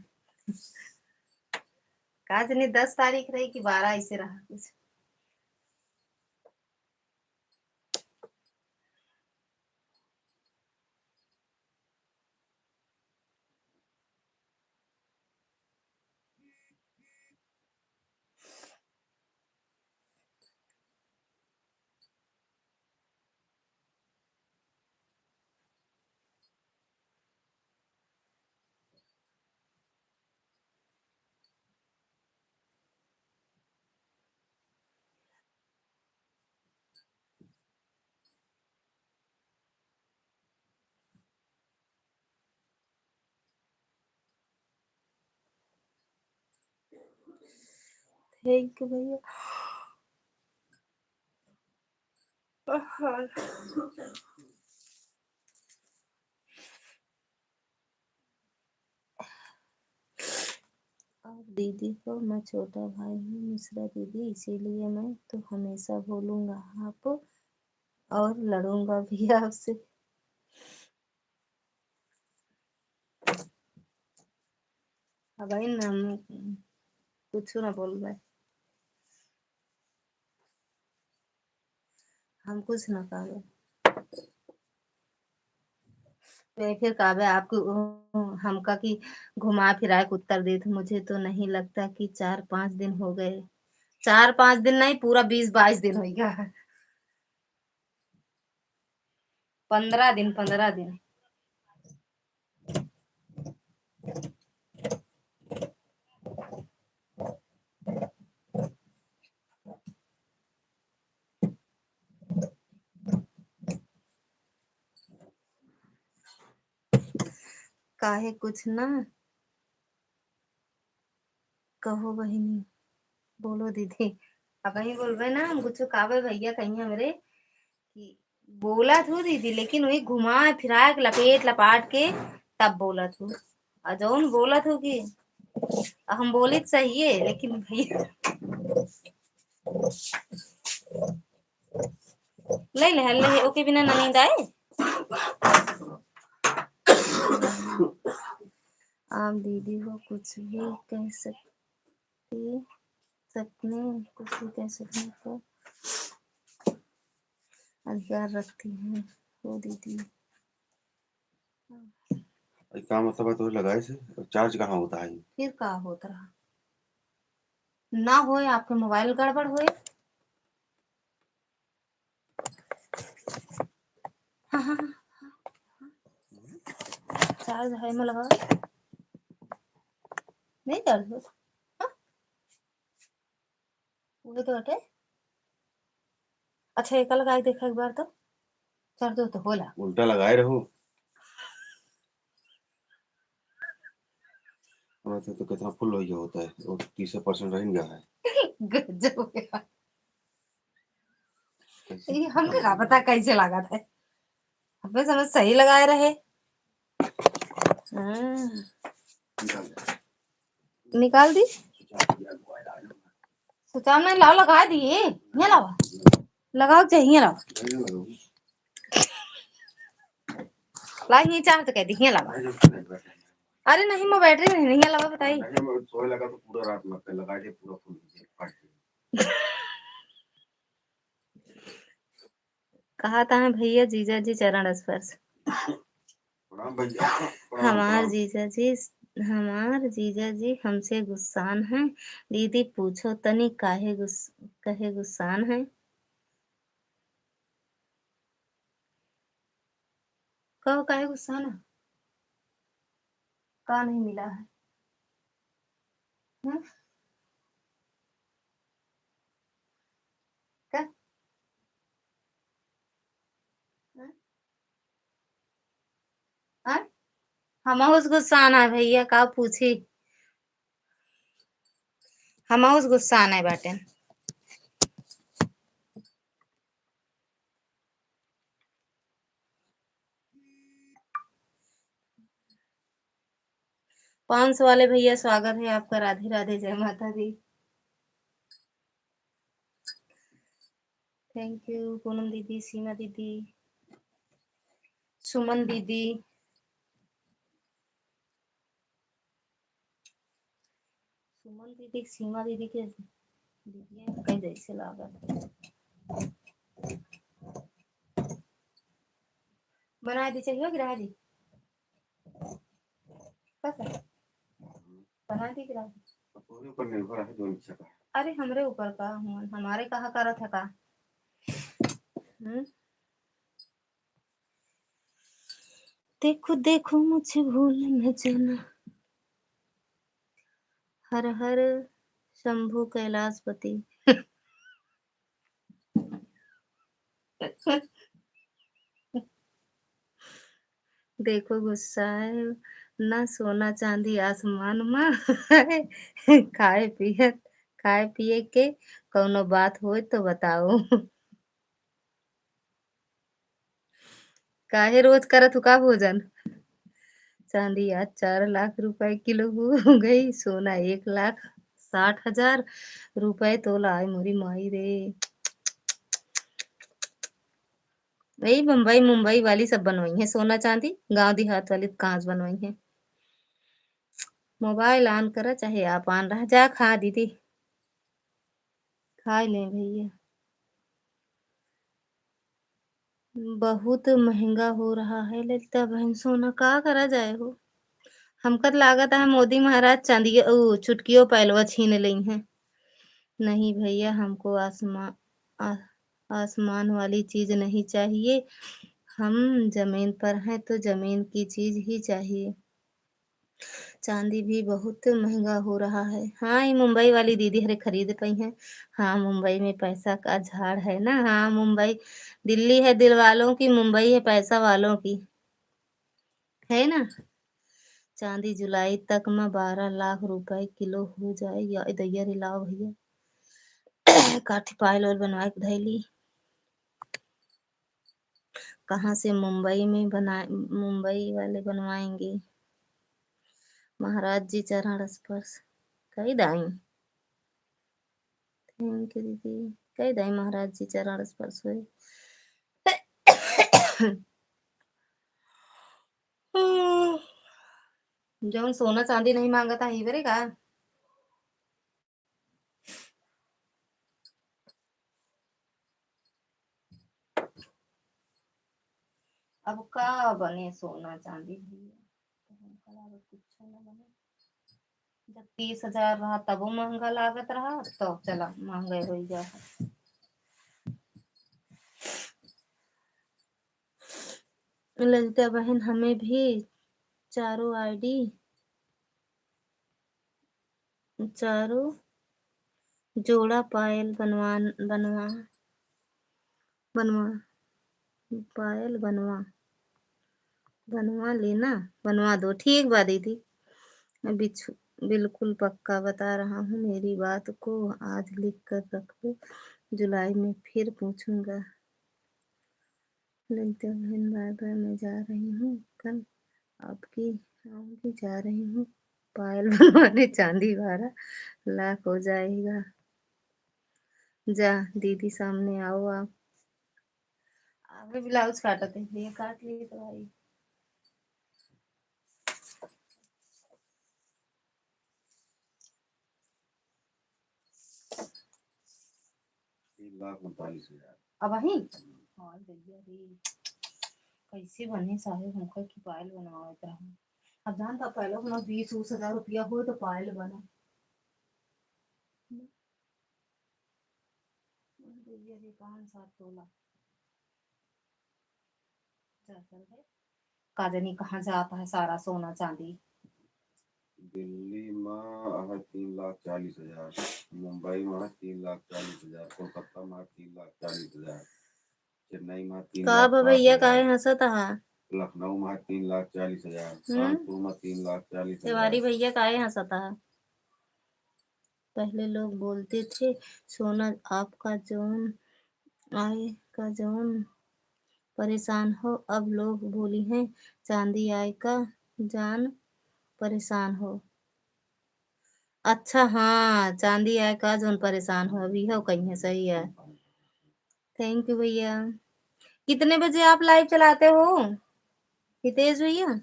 का जनी दस तारीख रही कि बारह, ऐसे रहा कुछ। Thank you भैया। और दीदी को मैं छोटा भाई हूँ मिश्रा दीदी, इसीलिए मैं तो हमेशा बोलूँगा आप, और लड़ूँगा भी आपसे। अब आई ना, हम कुछ ना बोल रहे, हम कुछ ना कहबे। तो फिर कहबे आपको, हमका कि घुमा फिरा के उत्तर देत, मुझे तो नहीं लगता कि चार पाँच दिन हो गए। चार पाँच दिन नहीं, पूरा बीस बाईस दिन हो गया। पन्द्रह दिन, पन्द्रह दिन। काहे कुछ ना कहो बहिनी, बोलो दीदी। अब वही बोलबे ना, हम कुछ कहबे भैया कहीं हमरे कि बोलत हूँ दीदी, लेकिन वही घुमा फिरा के लपेट लपाट के तब बोलत हूँ। और जौन बोलत हूँ कि हम बोली त सही है, लेकिन भैया ले ले, ले, ओके बिना ना नींद आए। आप दीदी हो कुछ भी कह सकती, सकने, कुछ भी कह सकने को अधिकार रखती हैं वो दीदी। अरे का मतलब है तो लगाए से? और चार्ज कहाँ होता है? फिर का होत रहा? ना होए, आपके मोबाइल गड़बड़ होए। हाँ, हाँ, हाँ, हाँ। चार्ज है में लगा। नहीं चार्ज होत। हाँ? उहे तो हटे। अच्छा, एका लगाए देखा एक बार तो। चार्ज तो होला। उल्टा लगाए रहो। और तो, तो कितना फुल हो गया होता है, वो तीस परसेंट रह गया है। गजब यार। कैसे? ये हमके का पता कैसे लागत है, हमें समझ सही लगाए रहे। हम्म। निकाल दे। निकाल दी। सुचाम नहीं, लाओ, लगा दिए। ये लाओ, लगाओ, चाहिए, लाओ। ला, ये चार्ज कर दी, ये लाओ। अरे नहीं, मैं बैटरी नहीं, नहीं लाओ, बताई। नहीं, मैं सोए लगा तो पूरा रात में लगा के पूरा फुल हो गया, फाट गया। कहा था भैया जीजा जी चरण स्पर्श। प्रणाम भैया, प्रणाम, हमार प्रणाम। जीजा जी, हमार जीजा जी हमसे गुस्सान है। दीदी पूछो तनी काहे गुस-, कहे गुस्सान है? कहो काहे गुस्सान है? का नहीं मिला है? हम्म? का? हम्म? हाँ? हमहुस गुस्सान है भैया, का पूछी? हमहुस गुस्सान है बाटेन। पाँच सौ वाले भैया, स्वागत है आपका। राधे राधे, जय माता दी। Thank you पूनम दीदी, सीमा दीदी, सुमन दीदी। सुमन दीदी, सीमा दीदी के दीदी कहीं जैसे लागत। बना दी चाहिए गिरा दी। बस। बना दी गिरा दी। अब तोहरे ऊपर निर्भर है जो इच्छा का। अरे हमरे ऊपर का हुआ, हमारे कहा करत है का? हम्म? देखो देखो मुझे भूल न जाना। हर हर शंभू कैलाशपति। देखो गुस्सा है ना, सोना चांदी आसमान मा है, खाए पियत खाए पिए के कौनो बात होए तो बताओ। काहे रोज करत हो का भोजन? चांदी आज चार लाख रुपए किलो हो गई, सोना एक लाख साठ हजार रुपए तोला। आय मोरी माई रे। यही बम्बई मुंबई वाली सब बनवाई है सोना चांदी, गांव देहात वाली कहाँ से बनवाई है? मोबाइल on करा चाहे आप on रहा। जा खा दीदी, खाए लें भैया। बहुत महंगा हो रहा है ललिता बहन, सोना का करा जाए हो? हमका त लागत है मोदी महाराज चांदी, ऊ, चुटकियो पायलवा छीन लेई हैं। नहीं भैया, हमको आसमा-, आ-, आसमान वाली चीज नहीं चाहिए, हम जमीन पर हैं तो जमीन की चीज ही चाहिए। चांदी भी बहुत महंगा हो रहा है। हाँ, ये मुंबई वाली दीदी हरे खरीद पई हैं। हाँ, मुंबई में पैसा का झाड़ है ना। हाँ, मुंबई, दिल्ली है दिल वालों की, मुंबई है पैसा वालों की, है ना। चांदी जुलाई तक में बारह लाख रुपए किलो हो जाए। या दैया रे, लाओ भैया, काठी पायल वायल बनवा के धैली। कहाँ से मुंबई में बना, मुंबई वाले बनवाएंगे? महाराज जी चरण स्पर्श कई दाई। Thank you दीदी, कई दाई महाराज जी चरण स्पर्श होए। जौन सोना चांदी नहीं मांगत है, ही बरे का? अब का बने सोना चांदी भी? हमका लागत कुछ ना बने। जब तीस हजार रहा तबो महंगा लागत रहा, अब तो चला महंगा हो गया है। ललिता बहन, हमें भी चारों आईडी, चारों जोड़ा पायल बनवा, बनवा, बनवा, पायल बनवा, बनवा लेना, बनवा दो। ठीक बा दीदी, मैं बिल्कुल पक्का बता रहा हूँ, मेरी बात को आज लिख कर रख लो, जुलाई में फिर पूछूंगा। ललिता बहन, बाय बाय, मैं जा रही हूँ, कल आपकी आऊंगी, जा रही हूँ, पायल बनवाने चांदी बारह लाख हो जाएगा। जा दीदी, सामने आओ आप। अबे ब्लाउज काटत है, ये काट लिए तो भाई। तीन लाख उनतालीस हजार। अब वही? हाँ, दैया रे। कैसे बने साहेब, हमका की पायल बनवावत रहा। अब जानता, पहले अपना बीस उस हजार रुपया हो तो पायल बना। दैया रे, पाँच सात तोला। जा चल रे। का जानी कहाँ जाता है सारा सोना चांदी। दिल्ली में है तीन लाख चालीस हजार, मुंबई में है तीन लाख चालीस हजार, कोलकाता में है तीन लाख चालीस हजार, चेन्नई में है तीन का लाख बा भैया, साठ हजार, काहे हंसत हा? लखनऊ में है तीन लाख चालीस हजार, हम्म? कानपुर में तीन लाख चालीस हजार। तिवारी भैया काहे हंसत हा? पहले लोग बोलते थे, "सोना आपका जौन आए का जौन परेशान हो", अब लोग बोली हैं, "चांदी आए का जान परेशान हो।" अच्छा, हाँ, चांदी आए का जौन परेशान हो, अभी हो कहीं है, सही है। Thank you भैया। कितने बजे आप live चलाते हो हितेश भैया?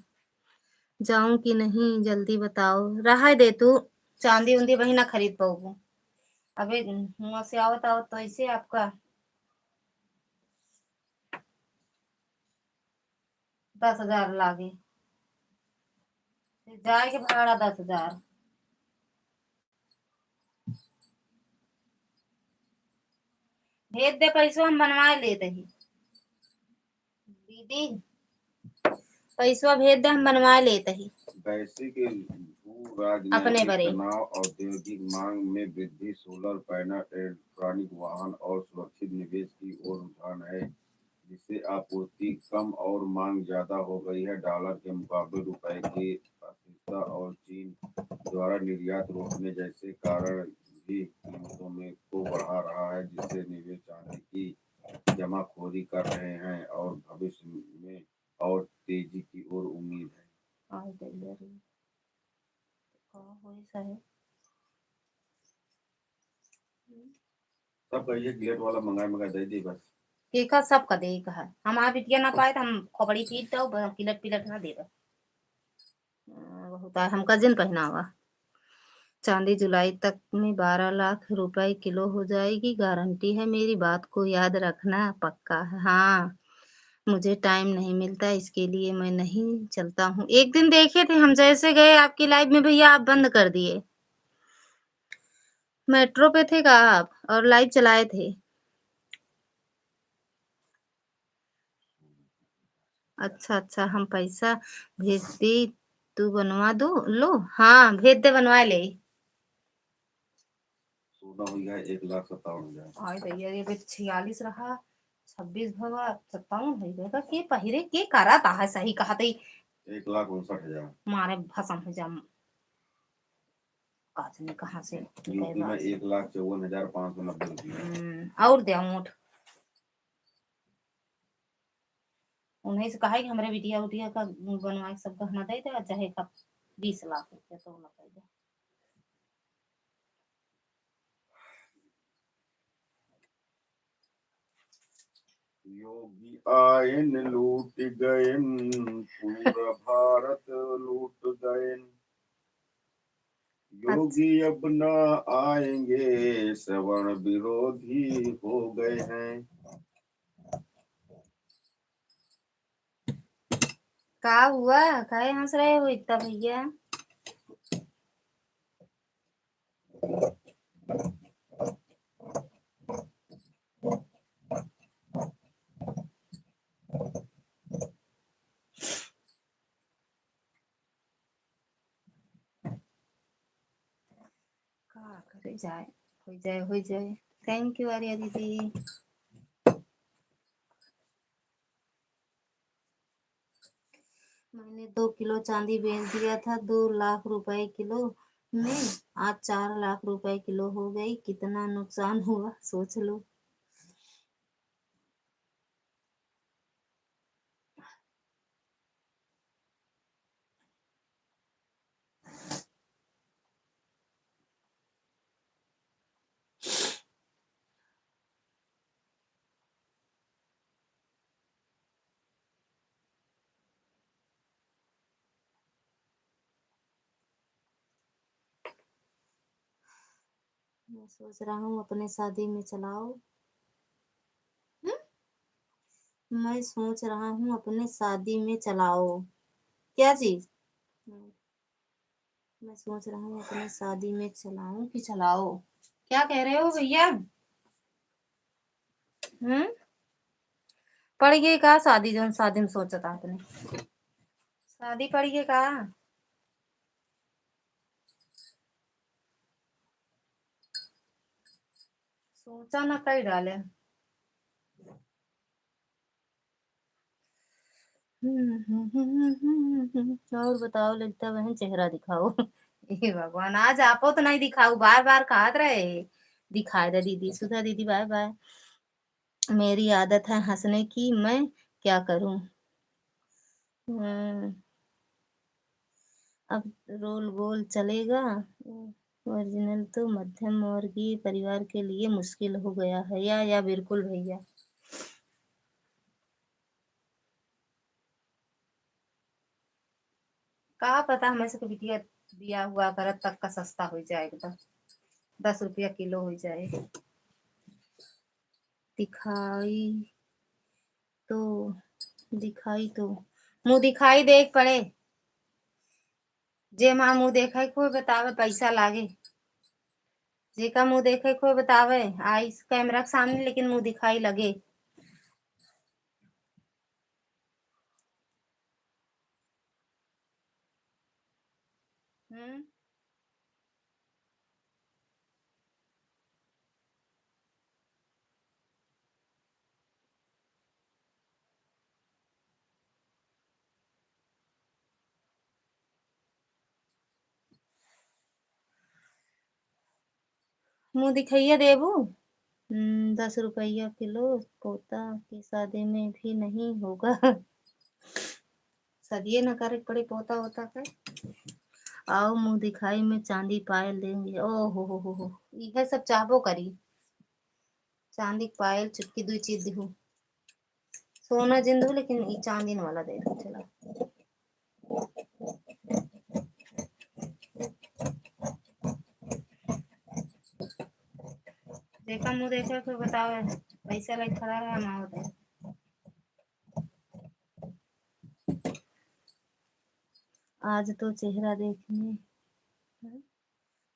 जाऊं कि नहीं, जल्दी बताओ। रहा दे तू, चांदी उंदी वही ना खरीद पाऊबू। अबे हुआं से आवत आवत तो ऐसे आपका दस हजार लागे, जाए के भाड़ा दस हजार। भेज दे पैसवा, हम बनवा लेत ही। दीदी, पैसवा भेज दे, हम बनवा लेत ही। वैश्विक भू राजनैतिक अपने बरे। तनाव, औद्योगिक मांग में वृद्धि, सोलर पैनल, इलेक्ट्रॉनिक वाहन और सुरक्षित निवेश की ओर रुझान है, जिससे आपूर्ति कम और मांग ज्यादा हो गई है। डॉलर के मुकाबले रुपए की अस्थिरता और चीन द्वारा निर्यात रोकने जैसे कारण भी कीमतों में को बढ़ा रहा है, जिससे निवेश चांदी की जमाखोरी कर रहे हैं और भविष्य में और तेजी की ओर उम्मीद है। आय दैया रे, का होई साहेब? सब कहिए कि लेट वाला मंगाए, मंगाए दे दी बस। केका सबका दे कहा, हम आ बिटिया ना पाए तो हम खोपड़ी पीट दो, ब-, किलट पिलट ना देबे। अ, बहुत आ, हमका जिन पहनावा। चांदी जुलाई तक में बारह लाख रुपए किलो हो जाएगी, गारंटी है मेरी, बात को याद रखना, पक्का है। हाँ, मुझे टाइम नहीं मिलता, इसके लिए मैं नहीं चलता हूँ। एक दिन देखे थे हम, जैसे गए आपकी लाइव में भैया, आप बंद कर दिए। मेट्रो पे थे का आप और लाइव चलाए थे? अच्छा, अच्छा, हम पैसा भेज दी, तू बनवा दो, लो। हाँ, भेज दे, बनवा ले। सोना हो गया एक लाख सत्तावन हजार। आय दैया, ये भी छियालीस रहा, छब्बीस भवा, सत्तावन हो गया। के पहिरे, के करा ता है, सही कहा तई। एक लाख उनसठ हजार। मारे भसम हो जा। का जाने कहाँ से यूपी में एक लाख चौवन हजार पाँच सौ नब्बे रुपया। हम्म, और दे ऊँट। उन्हीं से कहा है कि हमरे बिटिया उटिया का बनवा के सब गहना दे दे, चाहे का बीस लाख रुपया तो ना दे दे। योगी आयन लूट गयन, पूरा भारत लूट गयन। योगी अब ना आएंगे, श्रवण विरोधी हो गए हैं। का हुआ? काहे हंस रहे हो इतना भैया? का करे जाए, हो जाए, हो जाए। Thank you आर्या दीदी। मैंने दो किलो चांदी बेच दिया था दो लाख रुपए किलो में, आज चार लाख रुपए किलो हो गई। कितना नुकसान हुआ, सोच लो। मैं सोच रहा हूँ अपने शादी में चलाओ। हम्म? मैं सोच रहा हूँ अपने शादी में चलाओ। क्या चीज? मैं सोच रहा हूँ अपने शादी में चलाऊं कि चलाओ। क्या कह रहे हो भैया? हम्म? पड़ गई का शादी, जौन शादी में सोचता अपने? शादी पड़ गई का? सोचा ना कई डाले। और बताओ ललिता बहन, चेहरा दिखाओ। हे भगवान, आज आपो तो नहीं दिखाऊ, बार बार कहत रहे दिखाए दे दीदी। सुधा दीदी bye bye। मेरी आदत है हंसने की, मैं क्या करूं? हम्म, अब रोल गोल चलेगा। ओरिजिनल तो मध्यम वर्गीय परिवार के लिए मुश्किल हो गया है। या, या बिल्कुल भैया। का पता, हमें से बिटिया बिया हुआ करत तक का सस्ता हो जाए एकदम, दस रुपया किलो हो जाए। दिखाई तो, दिखाई तो, मुँह दिखाई देख पड़े। जे माँ मुँह देखे कोई बतावे, पैसा लागे। जेका मुँह देखे कोई बतावे, आई कैमरा के सामने, लेकिन मुँह दिखाई लगे। हम्म। मुँह दिखइया देबू? हम्म, दस रुपया किलो पोता की शादी में भी नहीं होगा। सदिये न करे के पड़े पोता वोता के। आओ मुँह दिखाई में चांदी पायल देंगे। ओ हो हो हो हो, इहे सब चाहबो करी। चांदी के पायल चुटकी दुई चीज दिहू। सोना जिन दू, लेकिन ई चांदी वाला दे दो, चला। देखा मुँह देखा, फिर बताओ, पैसा लेके खड़ा रहा, हम आवत है। आज तो चेहरा देखने,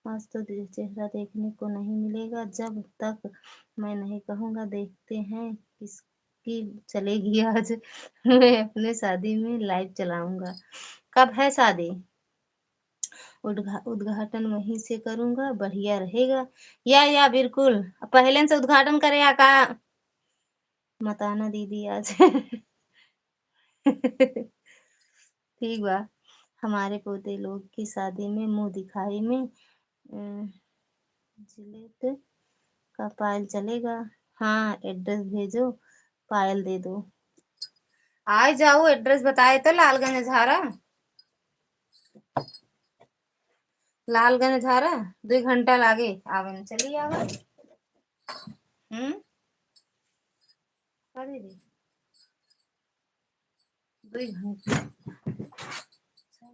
आज तो दे-, चेहरा देखने को नहीं मिलेगा। जब तक मैं नहीं कहूँगा, देखते हैं किसकी चलेगी आज। मैं अपने शादी में लाइव चलाऊँगा। कब है शादी? उद्घा-, उद्घाटन वहीं से करूँगा, बढ़िया रहेगा। या, या, बिल्कुल। पहले से उद्घाटन करे या का? मताना दीदी आज। ठीक बा, हमारे पोते लोग की शादी में मुँह दिखाई में, अ, जिलेट का पायल चलेगा? हाँ, एड्रेस भेजो, पायल दे दो। आए जाओ, एड्रेस बताए तो लालगंज झारा। लालगंज झारा, दुई घंटा लागे आवे में, चली आवा। हम्म? अरे रे, दुई घंटा। अच्छा,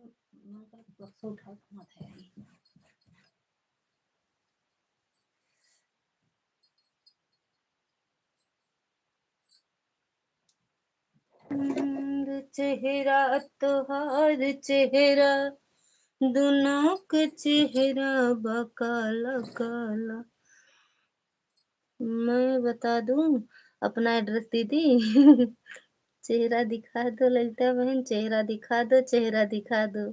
मैं कल बक्सा उठा के मत है। हम्म, चेहरा तोहार चेहरा, दुनों के चेहरा बा काला काला। मैं बता दूं अपना एड्रेस दीदी। चेहरा दिखा दो ललिता बहन, चेहरा दिखा दो, चेहरा दिखा दो।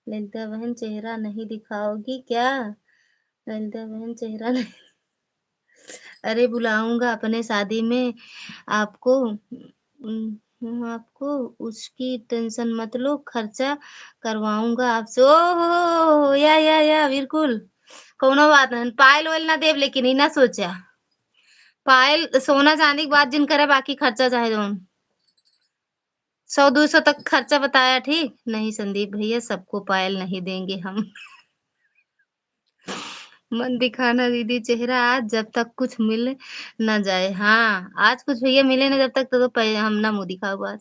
ललिता बहन, चेहरा नहीं दिखाओगी क्या? ललिता बहन, चेहरा नहीं। अरे, बुलाऊंगा अपने शादी में आपको, उम, आपको, उसकी टेंशन मत लो, खर्चा करवाऊंगा आपसे। ओ हो, या, या, या, बिल्कुल, कौनो बात नहीं। पायल वायल ना देब, लेकिन ई ना सोचा, पायल, सोना चांदी के बात जिन करे, बाकी खर्चा चाहे जौन सौ दो सौ तक खर्चा बताया, ठीक? नहीं संदीप भैया, सबको पायल नहीं देंगे हम। मत दिखाना दीदी चेहरा आज, जब तक कुछ मिल ना जाए। हाँ, आज कुछ भैया मिले ना जब तक, तो, तो पै-, हम ना मुँह दिखाओ आज।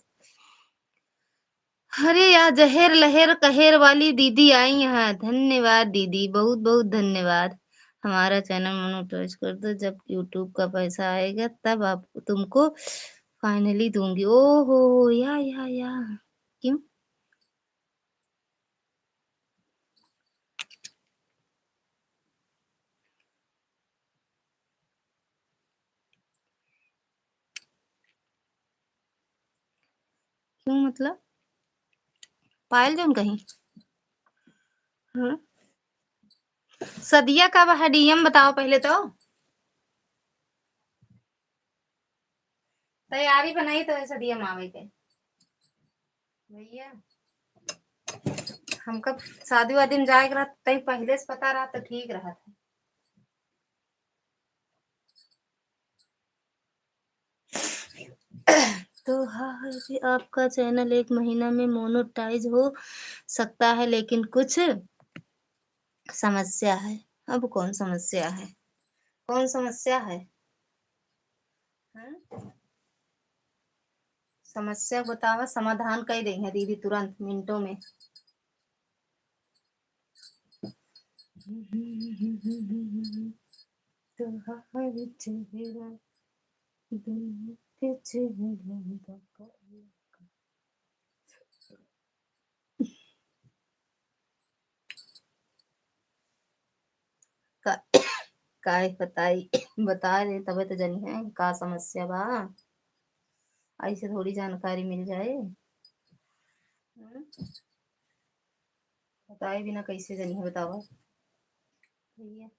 अरे यार, जहेर लहेर कहेर वाली दीदी आई हैं। धन्यवाद दीदी, बहुत बहुत धन्यवाद। हमारा चैनल मोनेटाइज कर दो, जब YouTube का पैसा आएगा तब आप, तुमको फाइनली दूंगी। ओहो, या, या, या। क्यों? क्यों मतलब? पायल जौन कहीं? हाँ? सदिया का बा डीएम बताओ पहले तो। तैयारी बनाई तो ऐसा डीएम आवे के। भैया, हमका शादी वादी में जाए के रहत, तई पहले से पता रहत तो ठीक रहत है। तो हाँ, आपका चैनल एक महीना में मोनेटाइज हो सकता है, लेकिन कुछ समस्या है। अब कौन समस्या है? कौन समस्या है? हाँ? समस्या बतावा, समाधान कर देंगे दीदी तुरंत, मिनटों में। तोहार चेहरा, दुनिया के चेहरा बा काला। का, काहे बताई, बता दे तबे तो जनी है का समस्या बा। ऐसे थोड़ी जानकारी मिल जाए। हम्म? बताए बिना कैसे जनी है बतावा भैया।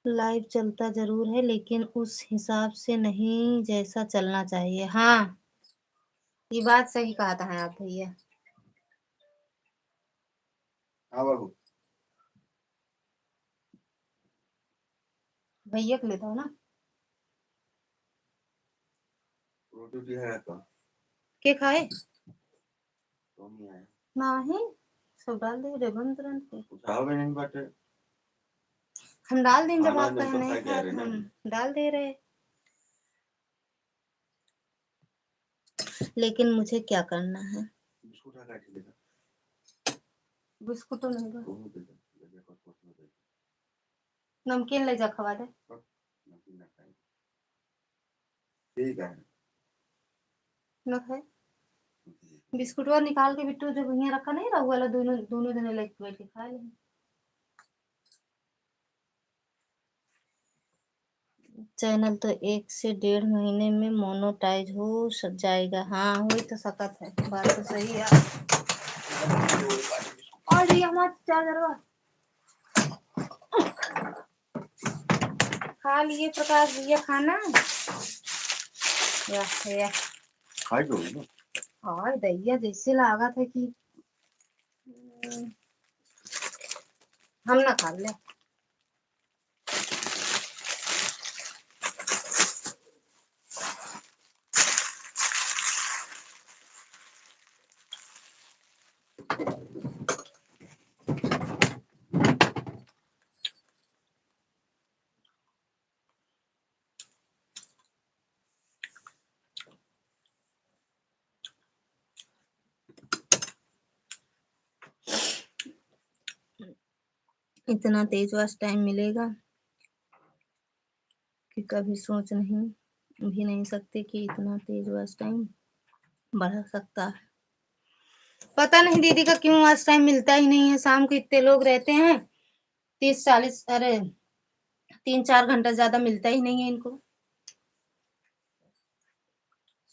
लाइव चलता जरूर है, लेकिन उस हिसाब से नहीं जैसा चलना चाहिए। हाँ, ये बात सही कहा था आप भैया। हाँ बाबू। भैया के लेता हो ना? रोटी उटी है का? के खाए? तो नहीं आया। नाही, सब डाल दे रे बंद रन के। उठाओ भी नहीं बाटे। हम डाल दें जब खाना आप नहीं कहने पकाई जा हैं, रहे ना। हम डाल दे रहे। लेकिन मुझे क्या करना है? बिस्कुट है काट के देना। बिस्कुट तो नहीं बा। वो दे दे, दे दे, कुछ, कुछ दे दे। नमकीन ले जा, खवा दे। नमकीन ना खाए। ठीक है। न खाए। बिस्कुटवा निकाल के बिट्टू जब हियाँ रखा नहीं रहा, वाला दोनों, दोनों जने लेके बैठ के खा ले। चैनल तो एक से डेढ़ महीने में मोनोटाइज हो स-, जाएगा। हाँ, हो ही तो सकत है, बात तो सही है। और ये हमारा चार्जरवा खा लिए प्रकाश भैया खाना। या, या। खाई दो ना। और दैया जैसे लागत है कि, हम्म, हम ना खा ले। इतना तेज वास टाइम मिलेगा कि कभी सोच नहीं, भी नहीं सकते कि इतना तेज वास टाइम बढ़ सकता है। पता नहीं दीदी का क्यों वास टाइम मिलता ही नहीं है। शाम को इतने लोग रहते हैं, तीस चालीस, अरे, तीन चार घंटा ज्यादा मिलता ही नहीं है इनको।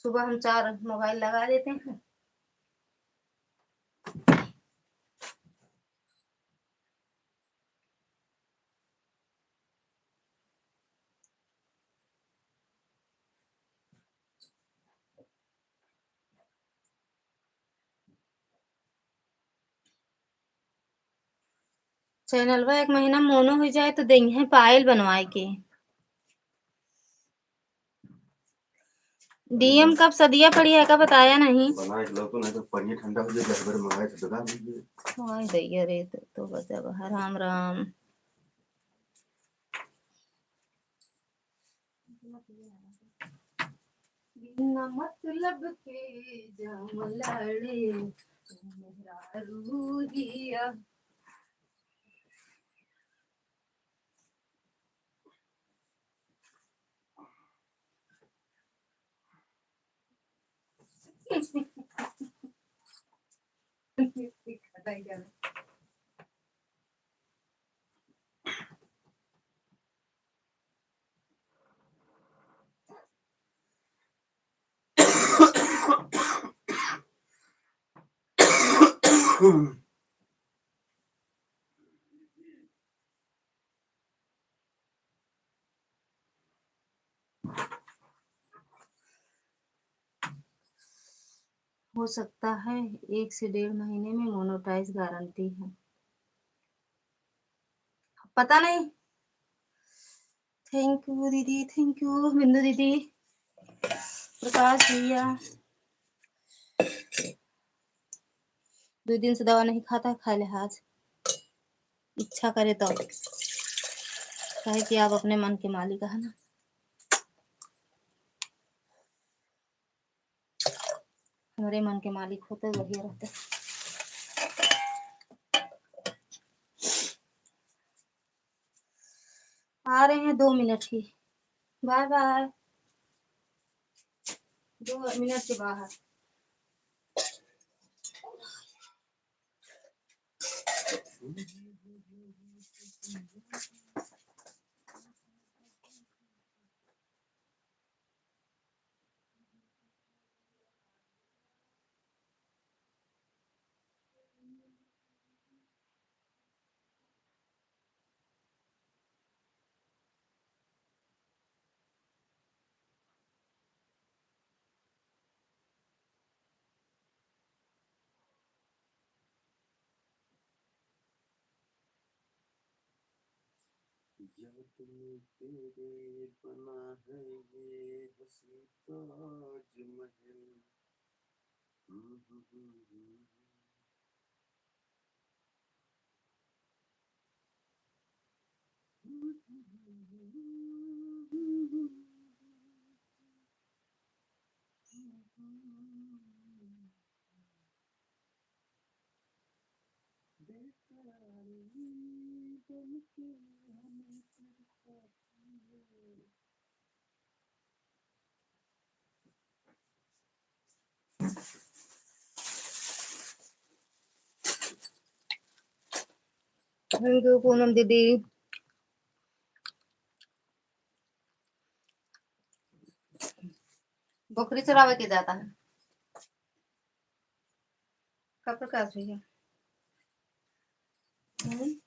सुबह हम चार मोबाइल लगा देते हैं। चैनलवा एक महीना मोनो हो जाए तो देंगे पायल बनवाए के। डीएम कब सदिया पड़ी है का बताया नहीं। बना के लो तो, नहीं तो पानी ठंडा हो जाए, गड़बड़ मंगाए तो दगा दीजिए। हाय दैया रे, तो, तो गजब है। राम राम। बिना मतलब के जाम लड़े मेहरारू हिया। हो सकता है एक से डेढ़ महीने में मोनोटाइज गारंटी है, पता नहीं। थैंक यू दीदी, थैंक यू बिंदु दीदी, प्रकाश भैया। दो दिन से दवा नहीं खाता है, खा ले आज, इच्छा करे तो, काहे कि आप अपने मन के मालिक है ना। हमरे मन के मालिक होते बढ़िया रहते। आ रहे हैं दो मिनट ही, बाय बाय। दो मिनट के बाहर। याद में तेरे बना है ये हंसी ताजमहल। Thank you, पूनम दीदी। बकरी चरावे के जाता है। का प्रकाश भैया? हम्म?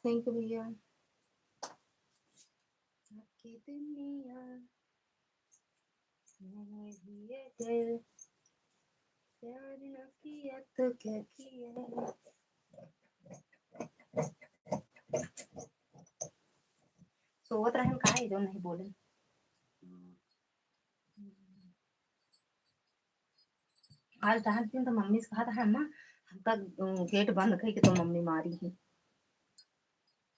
Thank you भैया। आपकी दुनिया में भी अगर प्यार न किया तो क्या किया? सोवत रहन का है जो नहीं बोले? आज दहन दिन तो मम्मी से कहा था, "अम्मा, हमका, अम, गेट बंद कई के तो मम्मी मारी है।"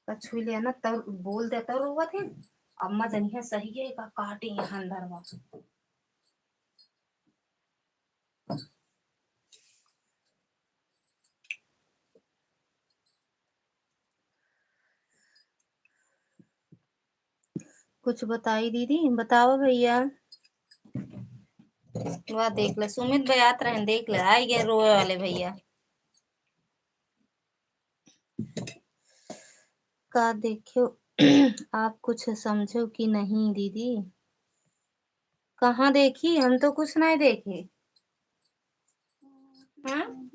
का छुई ले ना, तब बोल दे, तब रोवत है। अम्मा जनिया सही है, का काटे यहाँ अंदर बा। कुछ बताई दीदी, बताओ भैया। वाह, देख ले, सुमित बयात रहन, देख ले, आई गए रोवे वाले भैया। का देखो, आप कुछ समझो कि नहीं दीदी? कहाँ देखी? हम तो कुछ नहीं देखे। हाँ?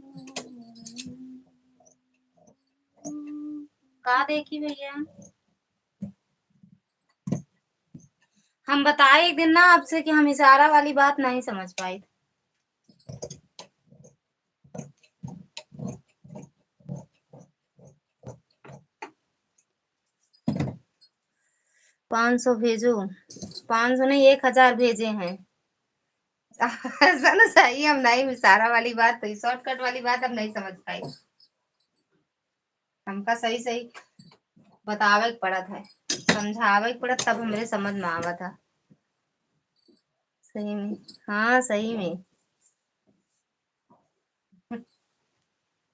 का देखी भैया? हम बताए एक दिन ना आपसे कि हम इशारा वाली बात नहीं समझ पाए। पाँच सौ भेजो, पाँच सौ नहीं, एक हजार भेजे हैं। ऐसा ना सही, हम नहीं, इशारा वाली बात, तो shortcut वाली बात हम नहीं समझ पाए। हमका सही सही बतावे के पड़त है, समझावे के पड़त, तब हमरे समझ में आवत है। सही में, हाँ, सही में।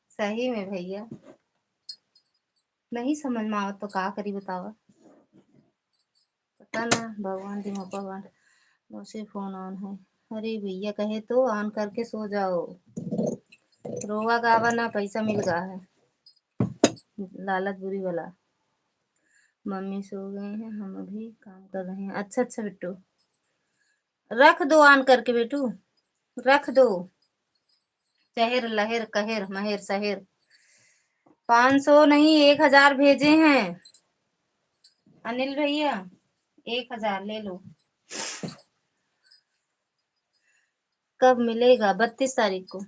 सही में भैया, नहीं समझ में आवत तो का करी बतावा? पता ना, भगवान दिमाग भगवान। मौसी phone on है। अरे भैया, कहे तो on करके सो जाओ। रोवा गावा ना, पैसा मिल गा है। लालच बुरी वाला। मम्मी सो गए हैं, हम अभी काम कर रहे हैं। अच्छा, अच्छा बिट्टू, रख दो on करके बेटू, रख दो। चहेर लहेर कहेर महेर सहेर। पाँच सौ नहीं, एक हजार भेजे हैं अनिल भैया, एक हजार ले लो। कब मिलेगा? बत्तीस तारीख को।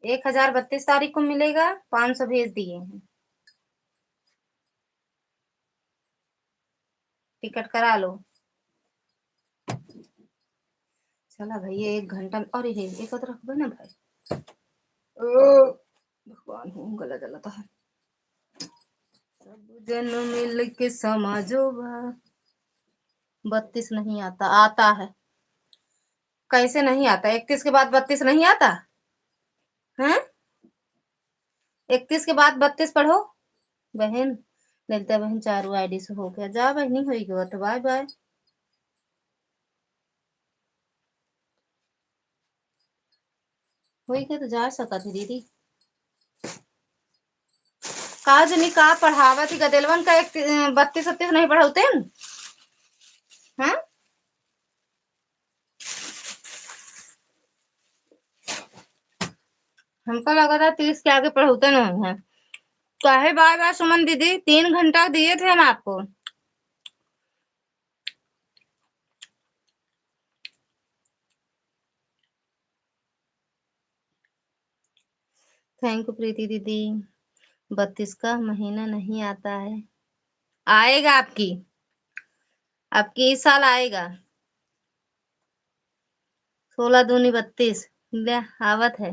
एक हजार बत्तीस तारीख को मिलेगा, पाँच सौ भेज दिए हैं। टिकट करा लो। चला भैया, एक घंटा में, अरे हे, एक तो रखबे ना भाई। ओ, भगवान हो, गला जलता है। सब जन मिल के समाजो बा। बत्तीस नहीं आता, आता है। कैसे नहीं आता? इकतीस के बाद बत्तीस नहीं आता? हैं? इकतीस के बाद बत्तीस पढ़ो बहन। ललिता बहन चारू आईडी से हो गया। जा बहनी, होई गवा तो बाय बाय। होई के तो जा सकत है दीदी। का जनी का पढ़ावत ही गदेलवन का एक, बत्तीस सत्तीस नहीं पढ़ौते हैं? हाँ? हमका लगा था तीस के आगे पढ़ौते नहीं हैं। काहे बार बार सुमन दीदी, तीन घंटा दिए थे हम आपको। Thank you प्रीति दीदी। बत्तीस का महीना नहीं आता है, आएगा आपकी, आपकी इस साल आएगा। सोलह दूनी बत्तीस, ले आवत है।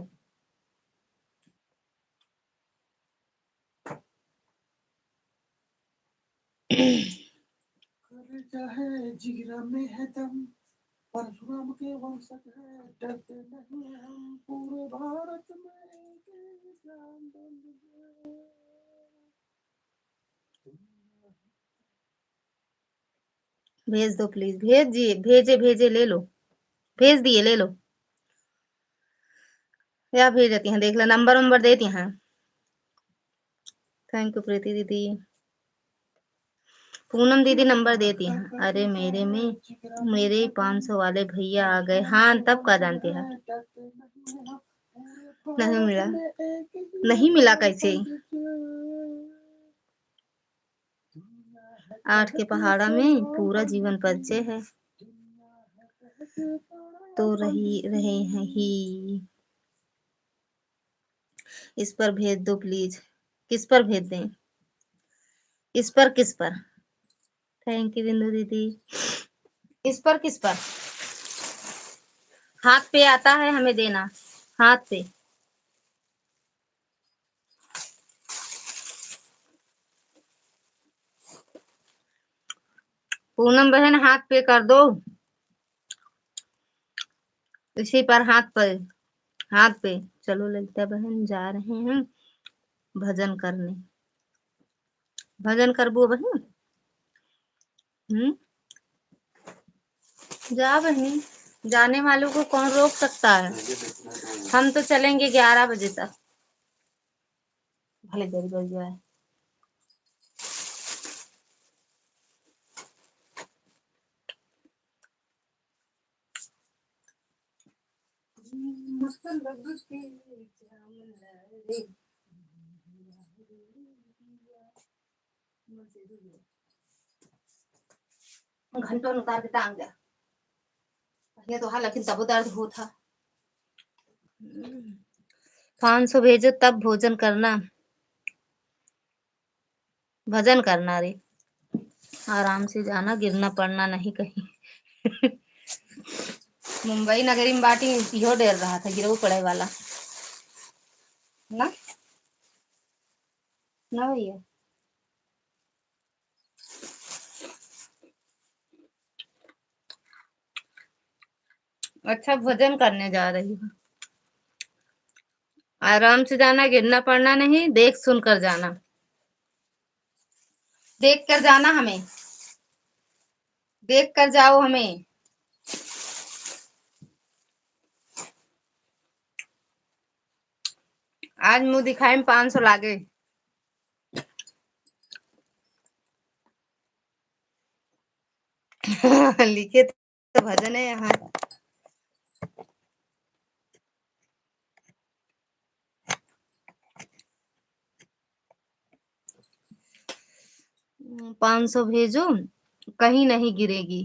कलेजा है जिगरा में है दम, परशुराम के वंशज है, डरते नहीं हम, पूरे भारत में एक ही जान बन गए। भेज दो please, भेज दिए, भेजे, भेजे, ले लो, भेज दिए, ले लो। या भेज देती हैं, देख लो, नंबर वंबर देती हैं। Thank you प्रीति दीदी। पूनम दीदी नंबर देती हैं। अरे मेरे में, मेरे ही पाँच सौ वाले भैया आ गए। हाँ, तब का जानते हैं? नहीं मिला, नहीं मिला कैसे? आठ के पहाड़ा में पूरा जीवन परिचय है, तो रही रहे हैं ही। इस पर भेज दो please। किस पर भेज दें? इस पर, किस पर? Thank you बिंदु दीदी। इस पर, किस पर? हाथ पे आता है हमें देना, हाथ पे। पूनम बहन, हाथ पे कर दो, इसी पर, हाथ पे, हाथ पे। चलो ललिता बहन, जा रहे हैं भजन करने। भजन करबो बहन? हम्म, जा बहनी, जाने वालों को कौन रोक सकता है? हम तो चलेंगे ग्यारह बजे तक, भले देरी बढ़ जाए। घंटों उतार के टांग दे। पहले तो हाँ, लेकिन तबो दर्द होत था। पाँच सौ भेजो तब भोजन करना, भजन करना रे। आराम से जाना, गिरना पड़ना नहीं कहीं। मुंबई नगरी में बाटी, इहो डर रहा था गिरऊ पड़े वाला ना, ना भैया। अच्छा, भोजन करने जा रही हूँ। आराम से जाना, गिरना पड़ना नहीं, देख सुन कर जाना, देख कर जाना हमें, देख कर जाओ हमें। आज मुँह दिखाई में पाँच सौ लागे। लिखे तो भजन है यहाँ। पाँच सौ भेजो, कहीं नहीं गिरेगी।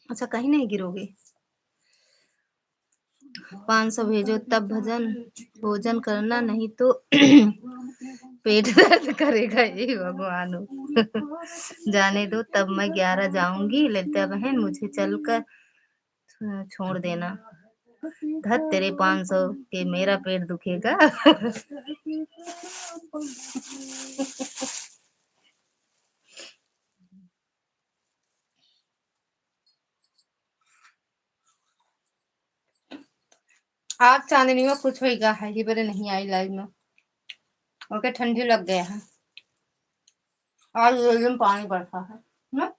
अच्छा, कहीं नहीं गिरोगे। पाँच सौ भेजो तब भजन, भोजन करना, नहीं तो पेट दर्द करेगा। हे भगवान हो। जाने दो, तब मैं ग्यारह जाऊंगी। ललिता बहन, मुझे चलकर छोड़ देना। धत तेरे पाँच सौ के, मेरा पेट दुखेगा। आज चांदनी में कुछ होइगा है, ही बरे नहीं आई लाइव में। ओके ठंडी लग गया है। आज दो दिन पानी बरसा है ना।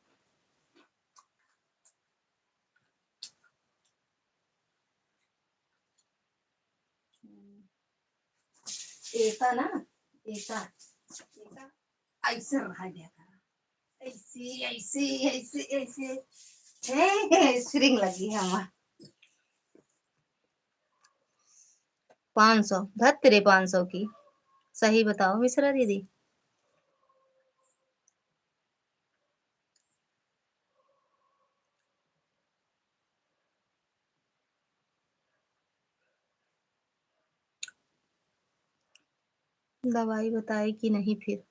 ऐसा ना, ऐसा, ऐसा, ऐसे रहा गया था। ऐसे, ऐसे, ऐसे, ऐसे। हे, हे, string लगी है हमार। पाँच सौ, धत रे पाँच सौ की। सही बताओ मिश्रा दीदी। दवाई बताए कि नहीं फिर?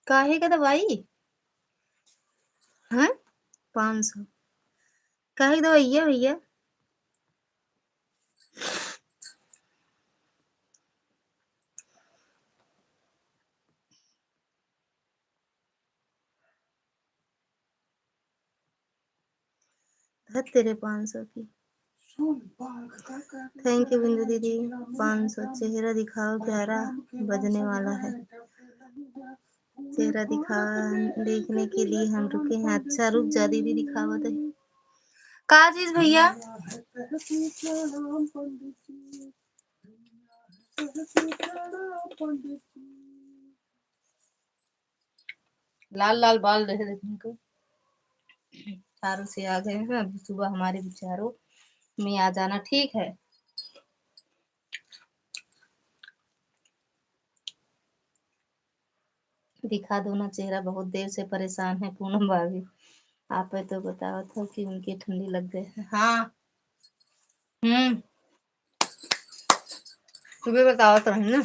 काहे का दवाई? हाँ, पाँच सौ। काहे का दवाई है भैया? धत तेरे पाँच सौ की। Thank you बिंदु दीदी। पाँच सौ। चेहरा दिखाओ प्यारा, बजने वाला है। चेहरा दिखा, देखने के लिए हम रुके हैं। अच्छा रुक जा दीदी, दिखावत है। का चीज भैया? लाल लाल बाल रहे, देखने को चारों से आ गए हैं। अभी सुबह हमारे विचारों में आ जाना, ठीक है। दिखा दो ना चेहरा, बहुत देर से परेशान है पूनम भाभी। आप तो बतावत हो कि उनके ठंडी लग गए है। हाँ, हम्म, सुबह बतावत रही ना।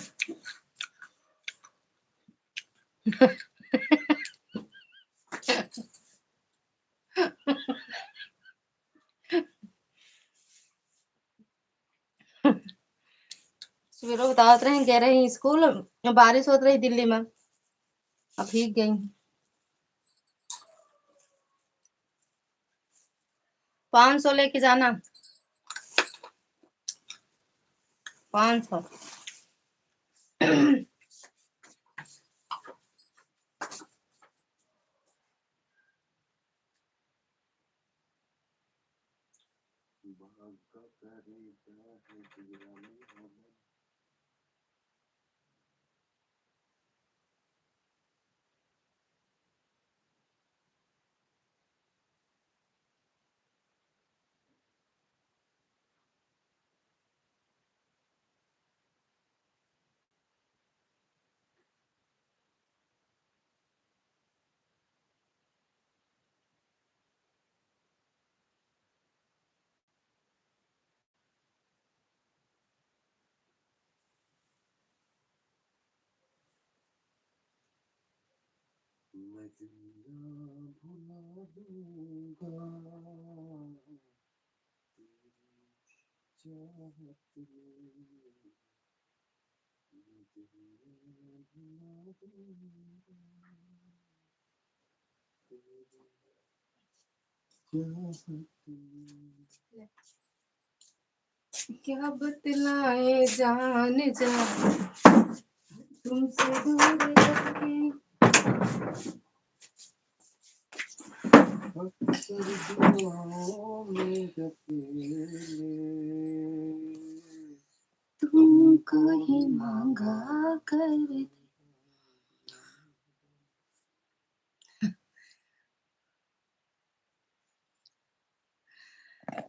सुबह बतावत रही, गए रही स्कूल, बारिश होत रही दिल्ली में, अब भीग गई। पाँच सौ लेके जाना, पाँच सौ। मैं जिंदा भुला दूंगा तेरी चाहत में, मैं जिंदा भुला दूंगा तेरी चाहत में। क्या बतलाए जान जा तुमसे दूर रह के। अक्सर दुआओं में अकेले तुमको ही मांगा कर।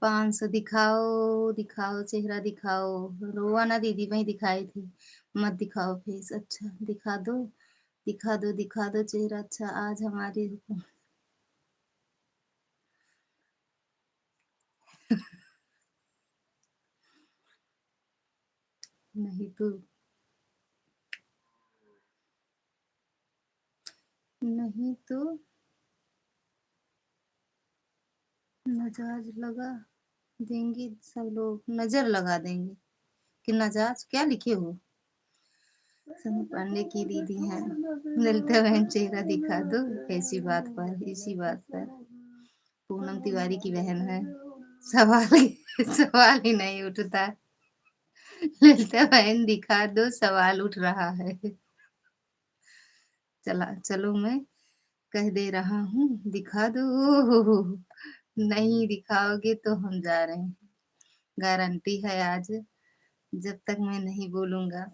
पाँच सौ दिखाओ, दिखाओ, चेहरा दिखाओ। रोवा ना दीदी, वहीं दिखाई थी। मत दिखाओ फेस। अच्छा, दिखा दो, दिखा दो, दिखा दो चेहरा। अच्छा, आज हमारी हुकूम। नहीं तो, नहीं तो नजाज लगा देंगे सब लोग, नजर लगा देंगे कि नजाज क्या लिखे हो। सनी पांडे की दीदी हैं, मिलते हुए चेहरा दिखा दो। ऐसी बात पर, इसी बात पर। पूनम तिवारी की बहन है, सवाल ही, सवाल ही नहीं उठता। ललिता बहन, दिखा दो, सवाल उठ रहा है। चला, चलो, मैं कह दे रहा हूँ, दिखा दो। नहीं दिखाओगे तो हम जा रहे हैं। गारंटी है, आज जब तक मैं नहीं बोलूँगा।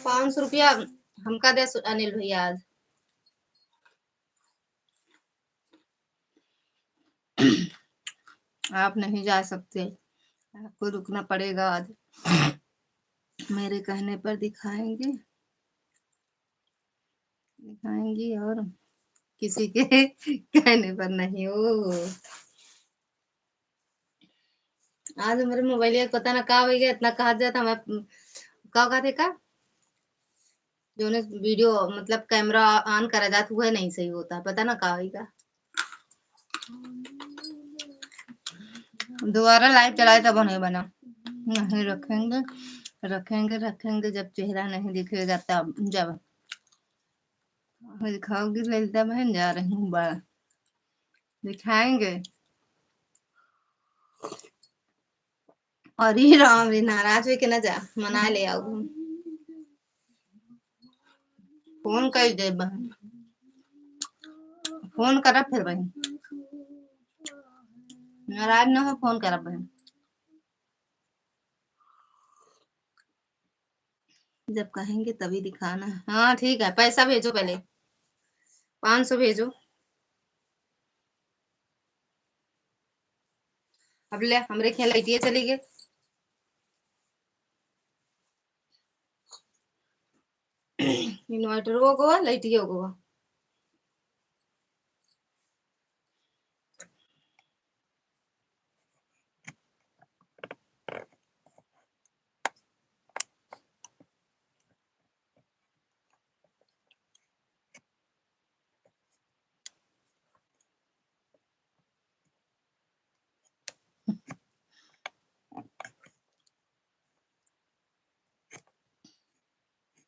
पाँच सौ रुपया हमका दे सु-, अनिल भैया आज। आप नहीं जा सकते, आपको रुकना पड़ेगा आज। मेरे कहने पर दिखाएंगे, दिखाएंगी और किसी के कहने पर नहीं। ओ, आज हमरे मोबाइल का पता ना का होइ गया, इतना कहा जाता, मैं का कहते का, जौने वीडियो, मतलब, कैमरा ऑन करा जात, वह नहीं सही होता, पता ना का होइगा। दोबारा लाइव चलाए तब नहीं बना। नहीं रखेंगे, रखेंगे, रखेंगे, जब चेहरा नहीं दिखेगा तब। जब दिखाओगी ललिता बहन, जा रही हूँ बाहर, दिखाएंगे। अरे राम रे, नाराज होइके ना जा, मना ले आओ। फोन कर दे बहन, फोन करब फिर बहन, नाराज ना हो, फोन करब बहन। जब कहेंगे तभी दिखाना। हाँ, ठीक है, पैसा भेजो पहले, पाँच सौ भेजो। अब ले, हमरे खें लाइटिए चली गए। इन्वर्टर हो गवा, लाइटिए हो गवा।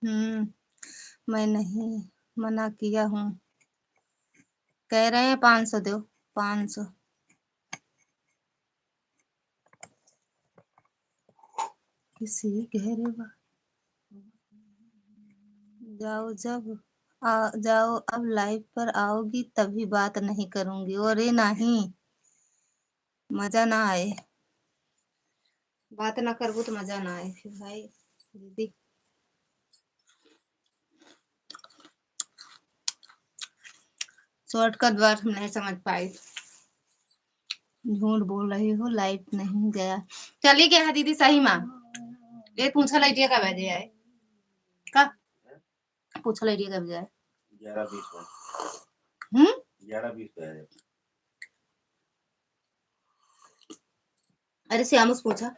हम्म, मैं नहीं मना किया हूँ। कह रहे हैं पाँच सौ दो, पाँच सौ। किसी गहरे बा-, जाओ जब आ, जाओ, अब लाइव पर आओगी तभी बात नहीं करूँगी। अरे नहीं, मजा ना आए, बात ना करबू तो मजा ना आए फिर भाई दीदी। शॉर्टकट वर्ड हम नहीं समझ पाई। झूठ बोल रही हो, लाइट नहीं गया। चली गया है दीदी, सही मा। ए, पूछा लाइटिया का बजे आए? का? पूछा लाइटिया का बजे आए? ग्यारह बीस पे। हम्म? ग्यारह बीस पे आए। अरे, श्यामू से पूछा।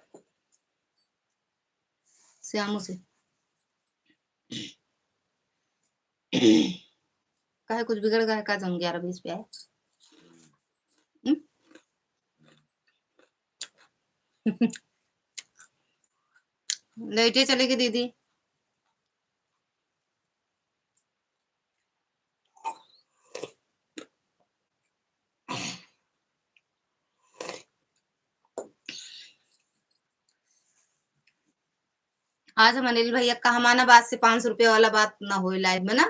श्यामू से। काहे, कुछ बिगड़ गया का, जौन ग्यारह बीस पे आए? हम्म? लाइटे चली गई दीदी। आज हम अनिल भैया का हमारा बात से पाँच सौ रुपया वाला बात ना होए लाइव में ना।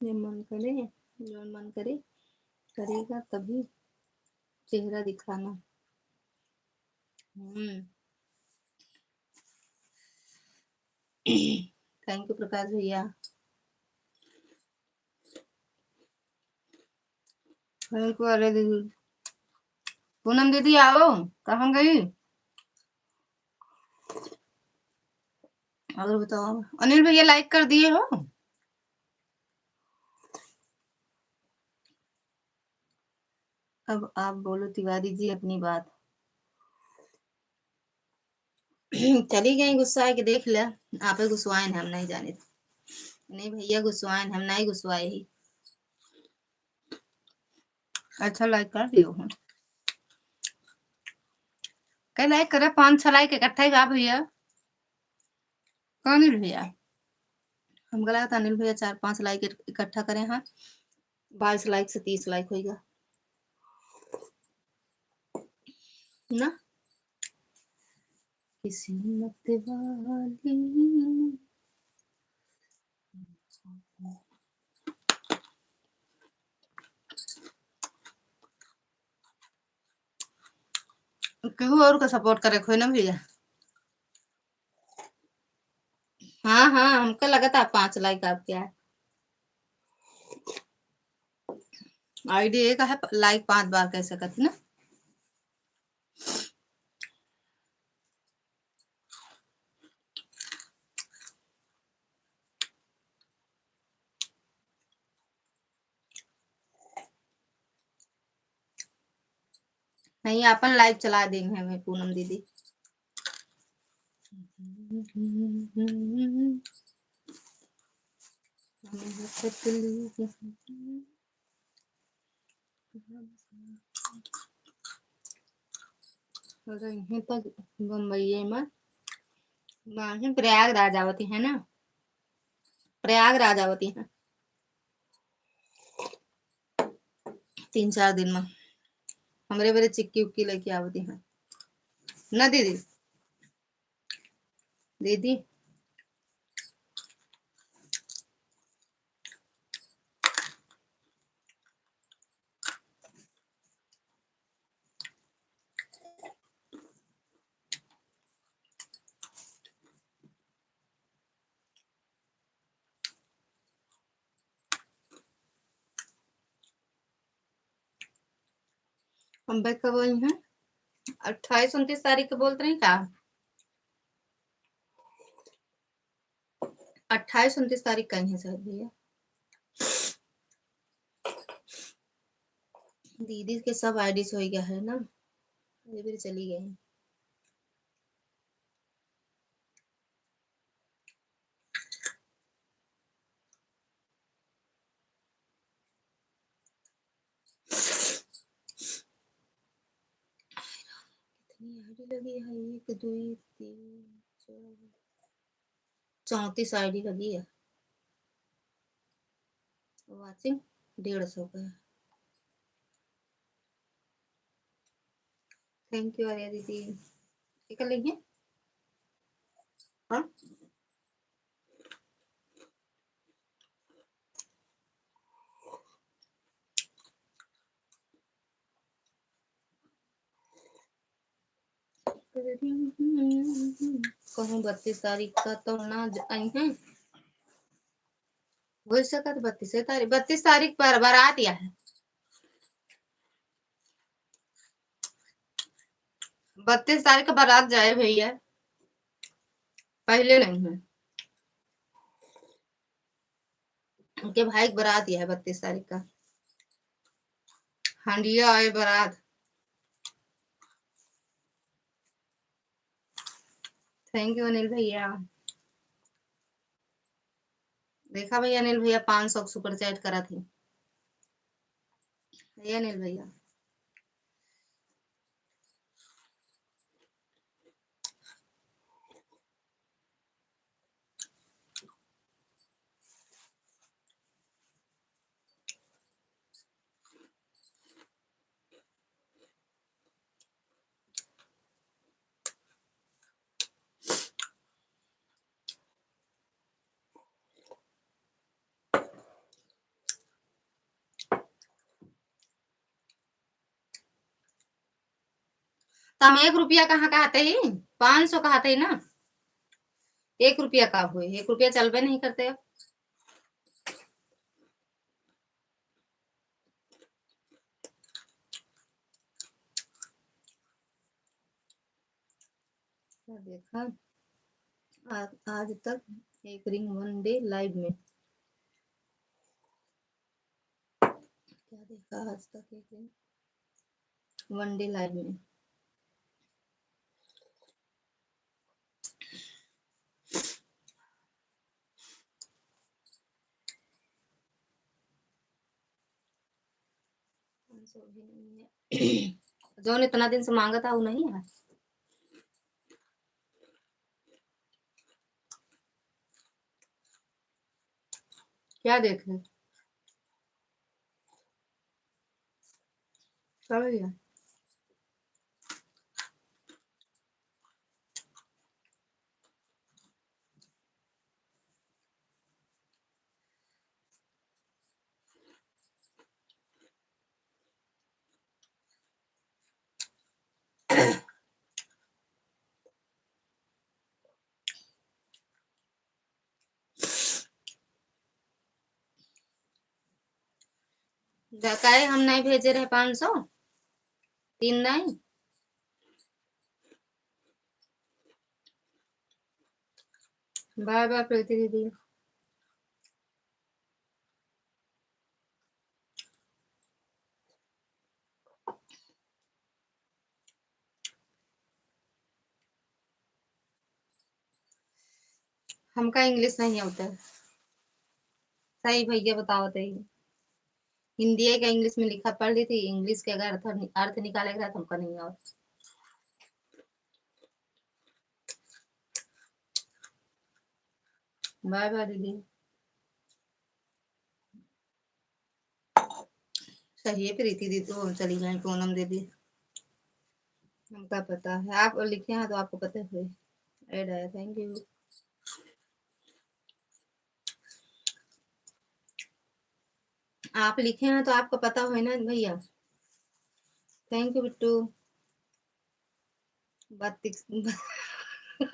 ये मन करे, जौन मन करे, करेगा तभी चेहरा दिखाना। हम्म। Thank you प्रकाश भैया। Thank you, अरे दीदी। पूनम दीदी आओ, कहाँ गई? और बताओ, अनिल भैया लाइक कर दिए हो? अब आप बोलो तिवारी जी अपनी बात। चली गई गुस्सा के, देख लिया। आपे गुस्साइन, हम नहीं जाने। नहीं भैया गुस्साइन, हम नहीं गुस्साए ही। अच्छा, लाइक कर दियो हो। कई लाइक करे, पाँच छह लाइक इकट्ठा ही बा भैया। कौन अनिल भैया? हमका लगता अनिल भैया चार पाँच लाइक इक-, इकट्ठा करे हैं। बाईस लाइक से तीस लाइक होइगा ना। किस्मत वाली। केहू और का सपोर्ट करे खोई ना भैया। हाँ, हाँ, हमका लगता है पाँच लाइक आपके आए। आईडी एक है, लाइक पाँच बार कह सकत ना। नहीं, अपन लाइव चला देंगे हमें पूनम दीदी। रही तक बम्बई में, नहीं, प्रयागराज आवती है ना, प्रयागराज आवती है तीन चार दिन में। हमरे बरे चिक्की उक्की लेके आवती है ना दीदी। दीदी, हम भाई कब आई हैं? अट्ठाईस उनतीस तारीख के बोलत रही का? अट्ठाईस उनतीस तारीख का ही है शायद भैया। दीदी के सब आईडी से हो गया है ना, ये भी चली गई। कितनी आईडी लगी है? एक, दुई, तीन, चार, चौंतीस आईडी लगी है। वॉचिंग डेढ़ सौ का है। थैंक यू आर्या दीदी। ये कर लेंगे। हाँ? कहूँ बत्तीस तारीख का तो ना ज-, आई हैं। हो सकत बत्तीस तारीख, बत्तीस तारीख पर बारात या है। बत्तीस तारीख का बारात जाए भैया, पहले नहीं है। उनके भाई के बारात या है बत्तीस तारीख का। हंडिया आए बारात। थैंक यू अनिल भैया। देखा भैया, अनिल भैया पाँच सौ सुपर चैट करा थे। भैया अनिल भैया। तो हम एक रुपया कहाँ कहते ही, पाँच सौ कहते ही ना, एक रुपया का हुए, एक रुपया चलबे नहीं करते अब। क्या देखा आज, आज तक एक रिंग वन डे लाइव में, क्या देखा आज तक एक रिंग? वन डे लाइव में। जौन इतना दिन से मांगा था, वो नहीं है। क्या देख रहे? चलो भैया। जा, काहे हम नहीं भेजे रहे पाँच सौ? तीन नहीं? बाय बाय प्रीति दीदी। हमका इंग्लिश नहीं आवता है। सही भैया बतावत है। हिंदी का इंग्लिश में लिखा पढ़ ली थी, इंग्लिश के अगर अर्थ, अर्थ निकाले के रहा तो हमका नहीं आवत। बाय बाय दीदी। सही है प्रीति दीदी, तो चली जाए पूनम दीदी। हमका पता है, आप लिखे हैं तो आपको पता है। ऐड आया, थैंक यू। आप लिखे हैं तो आपको पता हो ना भैया। Thank you Bittu. बत्तीस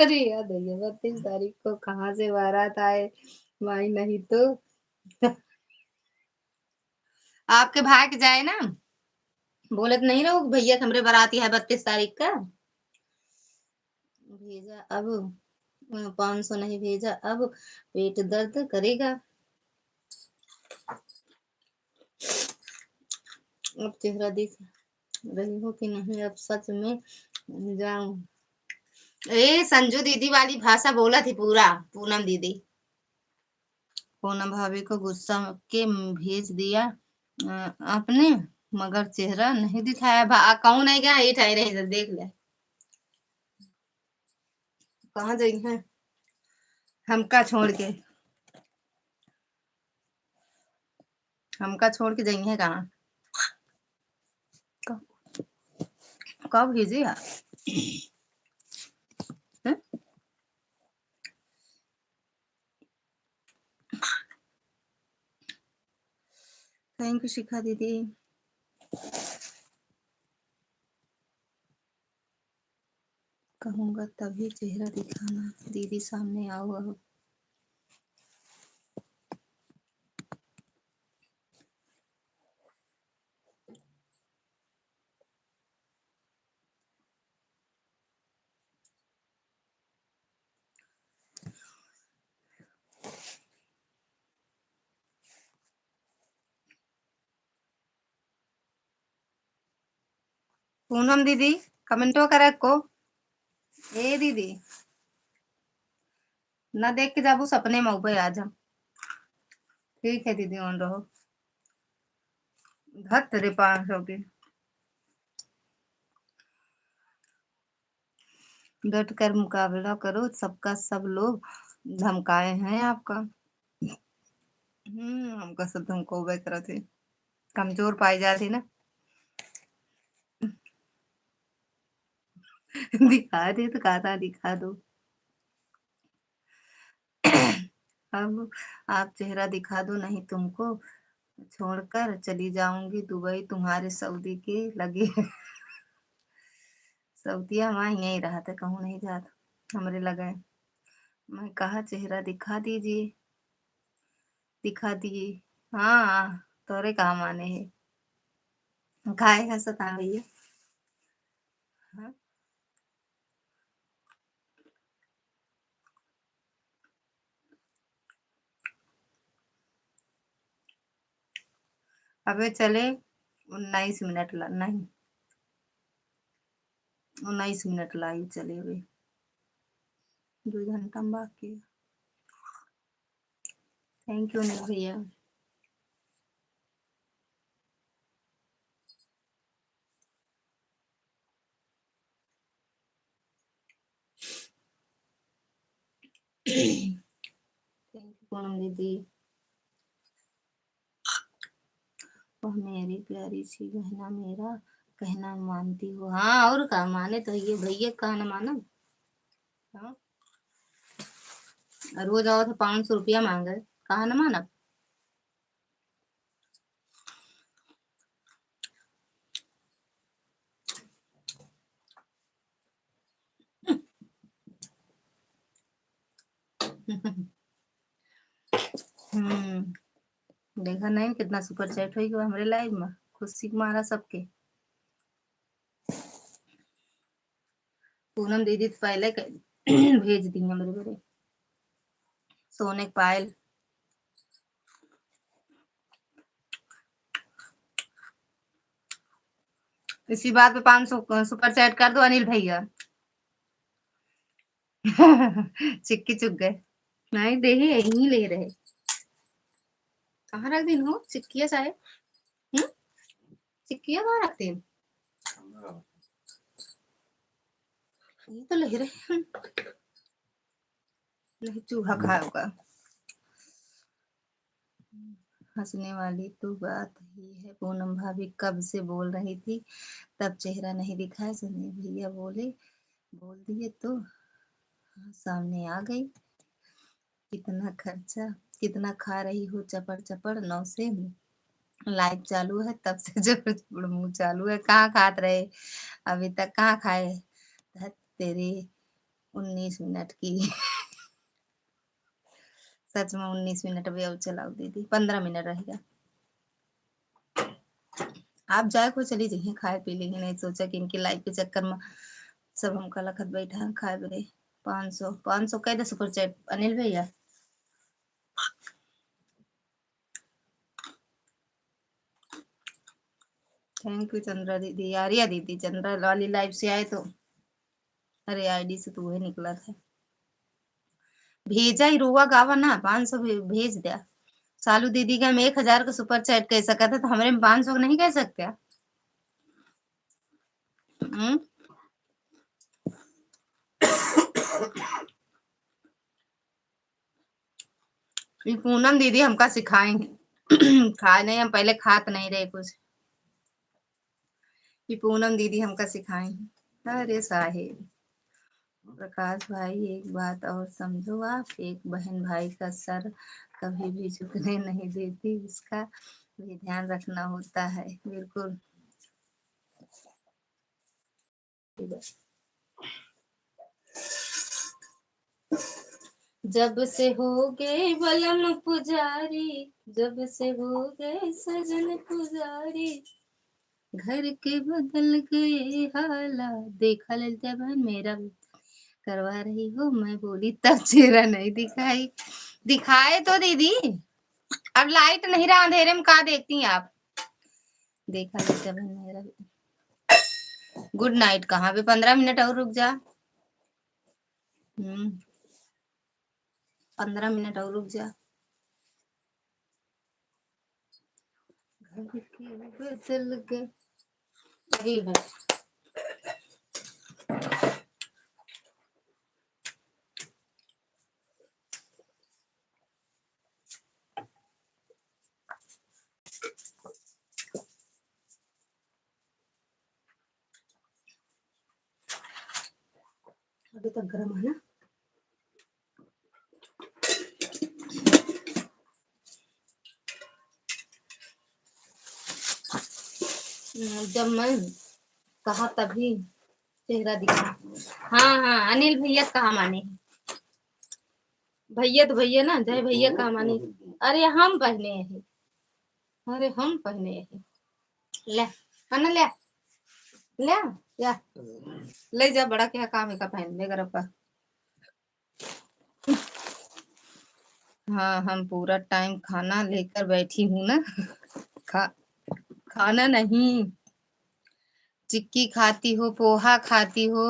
अरे यार भैया, बत्तीस तारीख को कहाँ से बारात आए भाई, नहीं तो। आपके भाई के जाए ना, बोलत नहीं रहो भैया, हमरे बाराती है बत्तीस तारीख का। भेजा अब, अ, पाँच सौ नहीं भेजा, अब पेट दर्द करेगा। अब चेहरा दिख रही हो कि नहीं, अब सच में जाऊं। ए, संजू दीदी वाली भाषा बोला थी पूरा, पूनम दीदी। पूनम भाभी को गुस्सा के भेज दिया, अ, आपने, मगर चेहरा नहीं दिखाया। भा-, कहूँ नहीं गया, ये ठाई रही, देख ले। कहाँ जाई है हमका छोड़ के? हमका छोड़ के जाई है कहाँ? कब, कब भेजे यार? हैं? थैंक यू शिखा दीदी। कहूँगा तभी चेहरा दिखाना, दीदी सामने आओ, आओ। पूनम दीदी, कमेंटो करे को। ए दीदी, ना देख के जाबू सपने में ऊपर आ जा। ठीक है दीदी, ऑन रहो। धत रे पाँच सौ के। डट कर मुकाबला करो, सबका सब लोग धमकाए हैं आपका। हम्म, हमका सब धमकावे करत है, कमजोर पाई जात है ना। दिखा दे तो कहता दिखा दो। अब आप चेहरा दिखा दो, नहीं तुमको छोड़कर चली जाऊंगी दुबई, तुम्हारे सऊदी के लगे। सऊदिया माँ यहीं रहत है, कहूँ नहीं जात, हमरे लगे। मैं कहा चेहरा दिखा दीजिए, दिखा दिए। हाँ, तोरे काम आने है। खाए है सता भैया। हाँ। अबे चले उन्नीस मिनट ला, नहीं। उन्नीस मिनट live चले हुए, दो घंटा में बाकी है। Thank you अनिल भैया। Thank you पूनम दीदी। वह मेरी प्यारी सी बहना, मेरा कहना मानती हो। हाँ, और का, माने तो ये भैया का कहना मानब। हाँ? रोज आओ तो पाँच सौ रुपया मांगे, कहा न मानब। हम्म, देखा नहीं कितना super chat होई गवा हमरे live में, खुशी के मारा सबके। पूनम दीदी तो पहले क-, भेज दी हमरे बरे सोने के पायल। इसी बात पे पाँच सौ super chat कर दो अनिल भैया। चिक्की चुग गए। नहीं, देही यहीं ले रहे। कहाँ रख दिन हो चिक्किया साहेब? हम्म? चिक्किया कहाँ रख दिन? ये तो ले रहे हैं। नहीं, चूहा खाएगा। हंसने वाली तो बात ही है, पूनम भाभी कब से बोल रही थी, तब चेहरा नहीं दिखाए। संदीप भैया बोले, बोल दिए तो, हाँ, सामने आ गई। कितना खर्चा, कितना खा रही हो चपड़ चपड़, नौ से live चालू है तब से चपड़ चपड़ मुंह चालू है। कहाँ खात रहे, अभी तक कहाँ खाए? धत तेरे उन्नीस मिनट की। सच में उन्नीस मिनट भी और चलाओ दीदी, पन्द्रह मिनट रह गया। आप जाए को चली जइहे, खाए पी लेंगे, नहीं सोचा कि इनकी live के चक्कर में सब हमका लखत बैठा है खाए बरे। पाँच सौ, पाँच सौ कह दे super chat अनिल भैया। Thank you चंद्रा दीदी, आर्या दीदी, चंद्रा वाली live से आए तो, अरे I D से तो वही निकला था। भेजा ही रोवा गावा ना, पाँच सौ भे-, भेज दिया। सालू दीदी का हम एक हजार का super chat कह सकत है, तो हमरे में पाँच सौ का नहीं कह सकते? हम्म? ई पूनम दीदी हमका सिखाई। खाए नहीं, हम पहले खात नहीं रहे कुछ। ई पूनम दीदी हमका सिखाई। अरे साहेब। प्रकाश भाई, एक बात और समझो आप, एक बहन भाई का सर कभी भी झुकने नहीं देती, उसका भी ध्यान रखना होता है। बिल्कुल। जब से हो गए बलम पुजारी, जब से हो गए सजन पुजारी, घर के बदल गए हालात। देखा ललिता बहन, मेरा भी करवा रही हो, मैं बोली तब चेहरा नहीं दिखाई। दिखाए तो दीदी, अब light नहीं रहा, अंधेरे में का देखती हैं आप? देखा ललिता बहन, मेरा भी। Good night कहाँ बे, पन्द्रह मिनट और रुक जा। हम्म, पन्द्रह मिनट और रुक जा। घर के बदल गए। अभी है। अभी तक गरम है ना। हम्म, जब मैं कहा तभी चेहरा दिखा। हाँ, हाँ, अनिल भैया कहा माने। भैया तो भैया ना, जय भैया कहा माने। अरे हम पहने हैं, अरे हम पहने हैं। ले, है ना, ले, ले, या, ले जा, बड़ा क्या काम है का पहन ले, गरब का। हाँ, हम पूरा time खाना लेकर बैठी हूँ ना। खा-, खाना नहीं, चिक्की खाती हो, पोहा खाती हो,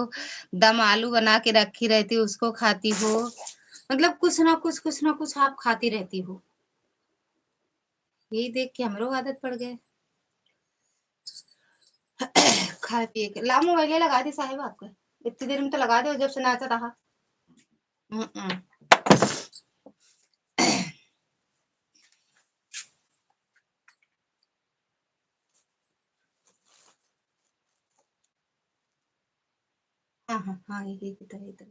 दम आलू बना के रखी रहती हो, उसको खाती हो। मतलब कुछ ना कुछ, कुछ ना कुछ आप खाती रहती हो। यही देख के हमरो आदत पड़ गए खाए पिए के। ला मोबाइल लगा दे साहेब आपका, इतनी देर में तो लगा दे, जब से नाचा रहा। हम्म। हाँ, हाँ, हाँ, ये, ये, इधर, इधर।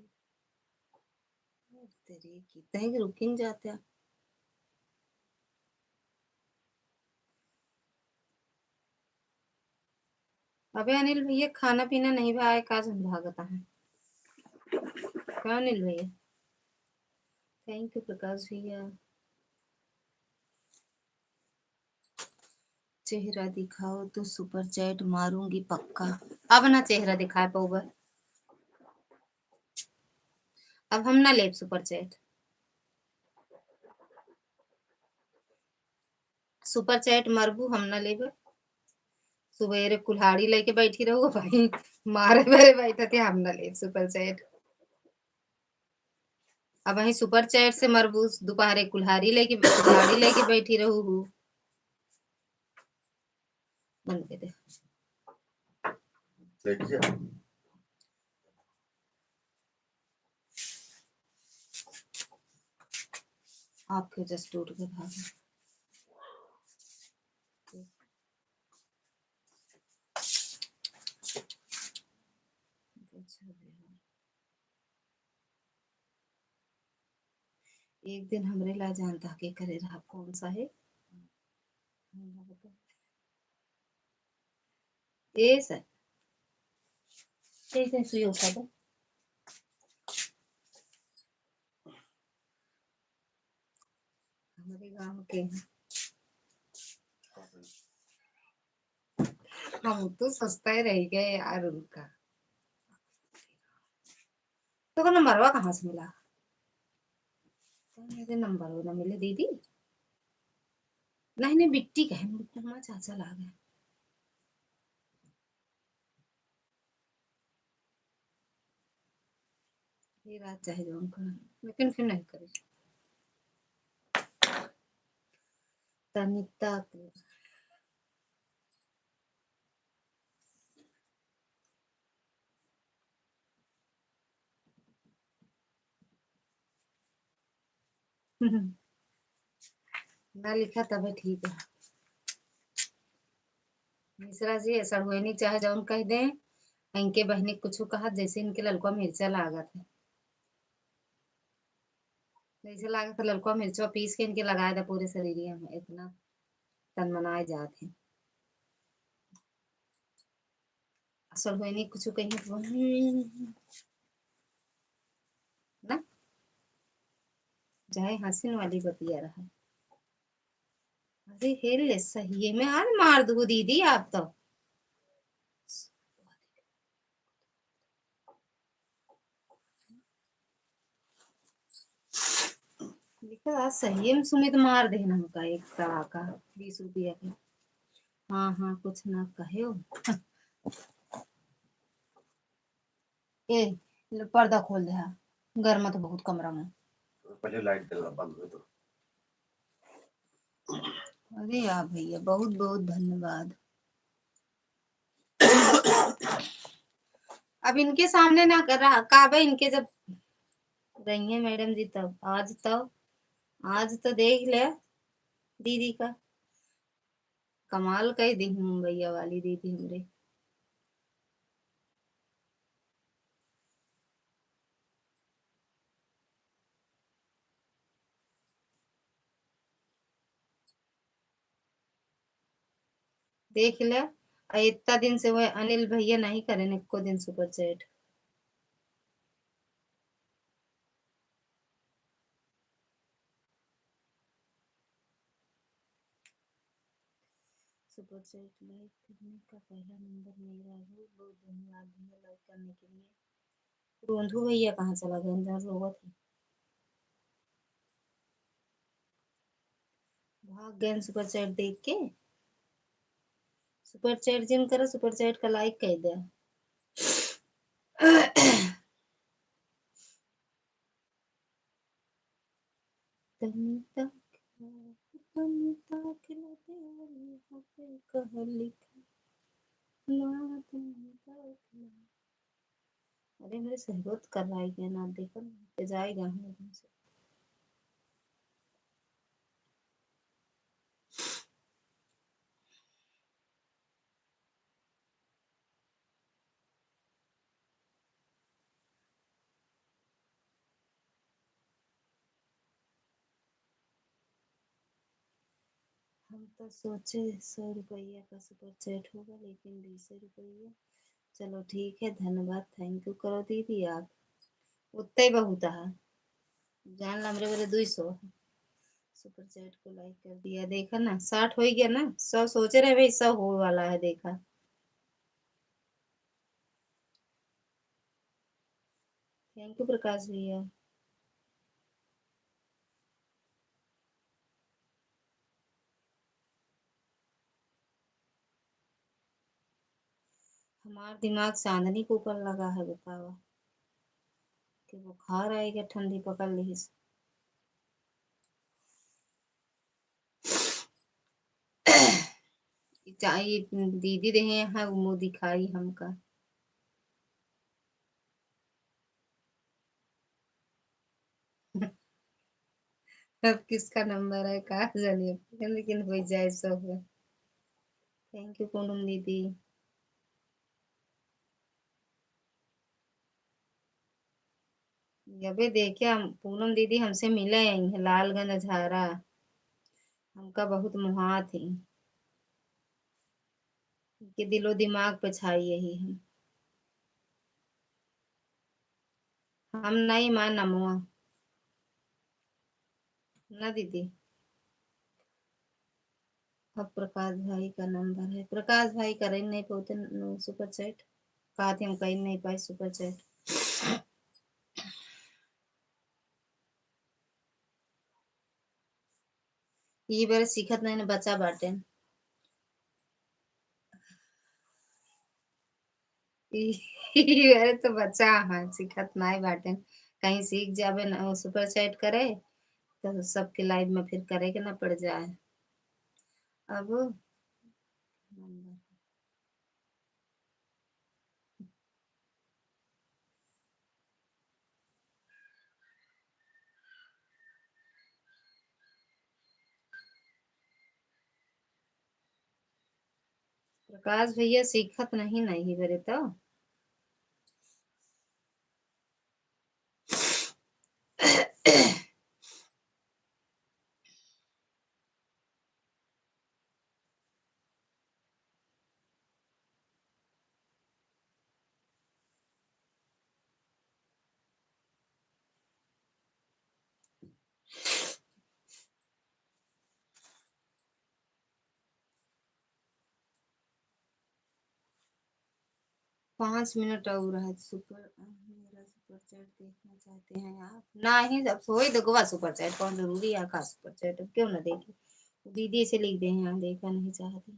तेरी की, तय रुकिन जाते हैं। अबे अनिल भैया, खाना पीना नहीं भाई, का झंझागता है? क्या अनिल भैया? Thank you प्रकाश भैया। चेहरा दिखाओ तो super chat मारूंगी पक्का। अब ना चेहरा दिखाए पाऊबा, अब हम ना लेब super chat। Super chat मरबू, हम ना लेबे। सुबेरे कुल्हाड़ी लेके बैठी रहू भाई, मारे बरे बैठे थे, हम ना लेब super chat। अब वहीं super chat से मरबू, दोपहरे कुल्हाड़ी लेके, कुल्हाड़ी लेके बैठी रहू हूँ। बंद कर दे। देखिए। आपके जस्ट टूट के भाग। एक दिन हमरे ला जानता के करे रहा, कौन सा है? ए सर, एक दिन सुई उठा दो। हमारे गांव के हैं। हम तो सोचते रह गए यार उनका। तो का नंबरवा कहाँ से मिला? तो मेरे नंबरवा ना मिले दीदी। नहीं, नहीं, बिट्टी का है, बिट्टी हमारा चाचा ला गए। ये रात चाहे जौन करें, लेकिन फिर नहीं करी। तनिता के ना लिखा तबे ठीक है। मिश्रा जी, ऐसा हुए नहीं, चाहे जौन कह दें, इनके बहनी कुछ कहा, जैसे इनके ललका मिर्चा लागत है, जैसे लागत है ललका मिर्चा पीस के इनके लगाए दा पूरे शरीरिया में, इतना तन मनाए जात है। असल होई नहीं कुछ कहीं तो, हम्म, ना, चाहे हंसिन वाली बतिया रहा। अरे हेल ले, सही में आज मार दू दीदी आप तो। देखो आज सही में सुमित मार देना हमका एक तड़ाका बीस रुपया के। हाँ, हाँ, कुछ ना कहे हो। ए, ले पर्दा खोल दे, हाँ। गर्मा तो बहुत कमरा में। पहले लाइट जला, बंद हो तो। अरे यार भैया, बहुत बहुत धन्यवाद। अब इनके सामने ना कर रहा, काबे इनके जब रही है मैडम जी, तब आज तो, आज तो देख ले दीदी का। कमाल कई दी मुंबईया वाली दीदी हमरे। देख ले, आ इतना दिन से वह अनिल भैया नहीं करे एको दिन super chat. Super chat like करने का पहला नंबर मेरा है, बहुत धन्यवाद भैया लाइक करने के लिए। रोंधू भैया कहाँ चला गए, जहाँ रोवत है? भाग गए सुपर चैट देख के। Super chat जिन करा, super chat का like कइ द्या। तनी ताक ला, तनी ताक ला देवर, यहाँ पे कहा लिखा। ला, तनी ताक ला। अरे, मेरे सहबत कर रहा है क्या ना, देखो ना, के जाएगा हम एकदम से। हम तो सोचे सौ रुपया का super chat होगा, लेकिन बीस रुपया। चलो ठीक है, धन्यवाद, thank you करो दीदी आप। उतना ही बहुत है, जान ला हमरे बोले दुई सौ। Super chat को like कर दिया, देखा ना, साठ हो गया ना, सौ सोचे रहे भाई, सौ हो वाला है, देखा। Thank you प्रकाश भैया। हमार दिमाग चांदनी के ऊपर लगा है, बतावा कि बुखार आएगा, ठंडी पकड़ लिहिस। ई चा-, ई दीदी देहे हैं, मुँह दिखाई हमका। अब किसका नंबर है, का जानिए, लेकिन हो जाए सब। Thank you पूनम दीदी। अबे देखे, हम, पूनम दीदी हमसे मिले आई हैं लालगंज झारा, हमका बहुत मुहात ही, के दिलो दिमाग पे छाई यही हम। हम नहीं मानम हुआ ना दीदी। अब प्रकाश भाई का नंबर है, प्रकाश भाई करे नहीं पाते न-, super chat, कहा थे हम कहीं नहीं पाए super chat। ई बार सीखत नहीं न बचा बाटे। ई, ई बार तो बचा है, सीखत नहीं बाटे। कहीं सीख जाबे न, super chat करे, तो सबके live में फिर करे के ना पड़ जाए। अब प्रकाश भैया सीखत नहीं, नहीं बरे तो। पाँच मिनट और है। Super, मेरा super chat देखना चाहते हैं आप? नहीं, अब सोई देखवा super chat, कौन जरूरी है का super chat? अब क्यों ना देखे? दीदी से लिख दे हैं, देखा नहीं चाहते।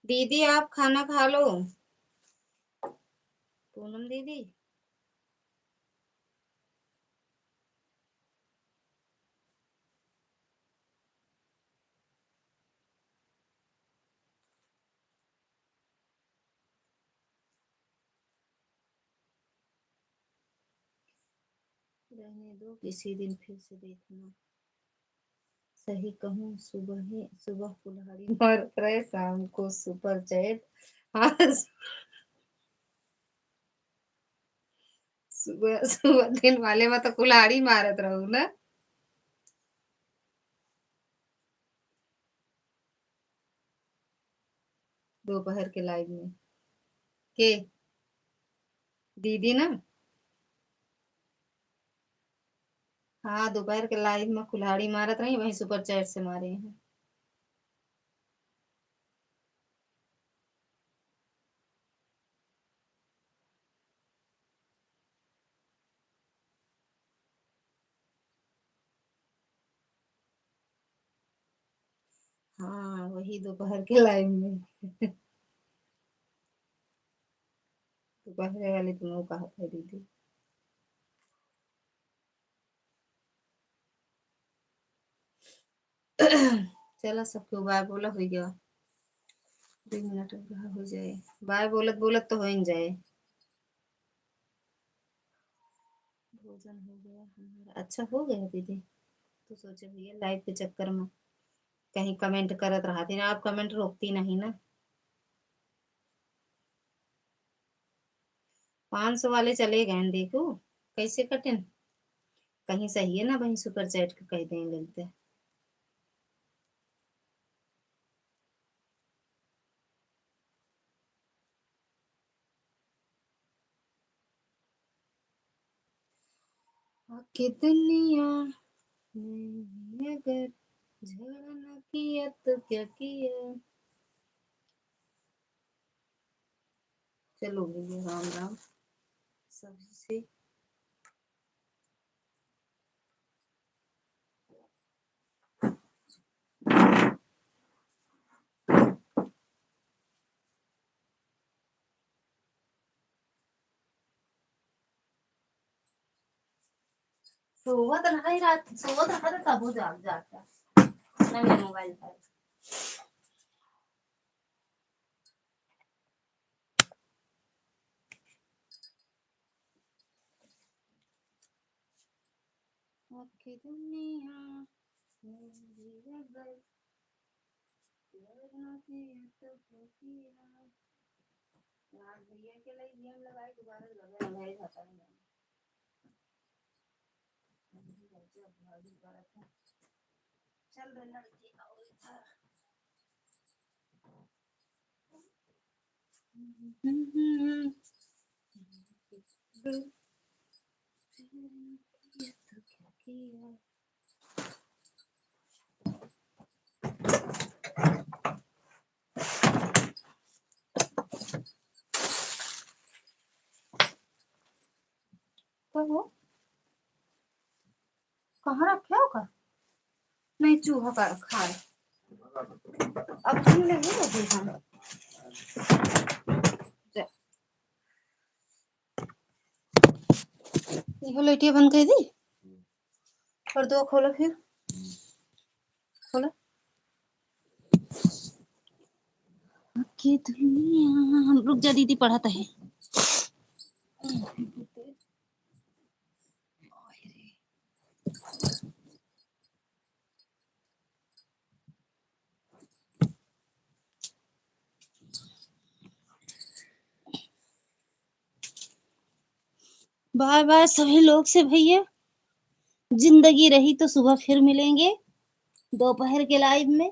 दीदी, आप खाना खा लो। पूनम दीदी। रहने दो, किसी दिन फिर से देखना। सही कहूँ, सुबह ही, सुबह कुल्हाड़ी मारत रहे, शाम को super chat। हाँ, सुबह, सुबह दिन वाले में तो कुल्हाड़ी मारत रहू ना। दोपहर के live में। के? दीदी ना? हाँ, दोपहर के live में कुल्हाड़ी मारत रही, वहीं super chat से मारे हैं। हाँ, वही दोपहर के live में। दोपहर वाले तुम लोग कहा था दीदी। चला, सबके बाय बोला, हो गया। दो मिनट और रहा, हो जाए। बाय बोलत बोलत तो हो ही जाए। भोजन हो गया हमारा। अच्छा हो गया दीदी। तो सोचे भैया live के चक्कर में कहीं comment करत रहती ना, आप comment रोकती नहीं ना। पाँच सौ वाले चले गए, देखो कैसे कटेन। कहीं सही है ना, वहीं super chat के कह दें लगते। आके दुनिया में अगर झगड़ा ना किया तो क्या किया। चलो भैया, राम राम सबसे। सोवत रहा ही रात, सोवत रहा तो तबो जाग जाता। ना मेरा मोबाइल पर। आके दुनिया में भी अगर प्यार ना किया तो क्या किया। आज भैया के लिए गेम लगाई, दोबारा लगे रहे, खत्म नहीं। चल रे लड़की, आओ इधर। कहो, कहाँ रखे हो का? नहीं, चूहा का रखा है। अब हम नहीं लगे हम। जा। इहो लाइटिया बंद कर दी। और दो खोलो फिर। खोलो। आके दुनिया, हम रुक जा दीदी, पढ़त है। बाय बाय सभी लोग से भैया, जिंदगी रही तो सुबह फिर मिलेंगे दोपहर के live में।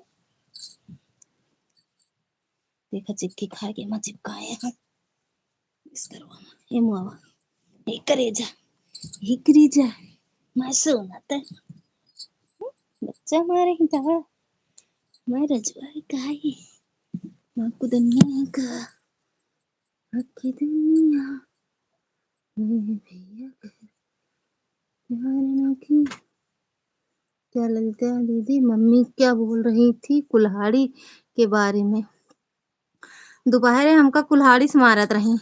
देखा चिपकी खा के माँ चिपकाए हैं बिस्तरवा में। ए मुआवा, ए करेजा, ए करेजा, मैं सोना त बच्चा मारे ही दवा, मैं रजवा काई, माँ को दुनिया का, आके दुनिया में भी अगर प्यार ना की। क्या ललिता दीदी, मम्मी क्या बोल रही थी कुल्हाड़ी के बारे में? दोपहरे हमका कुल्हाड़ी से मारत रही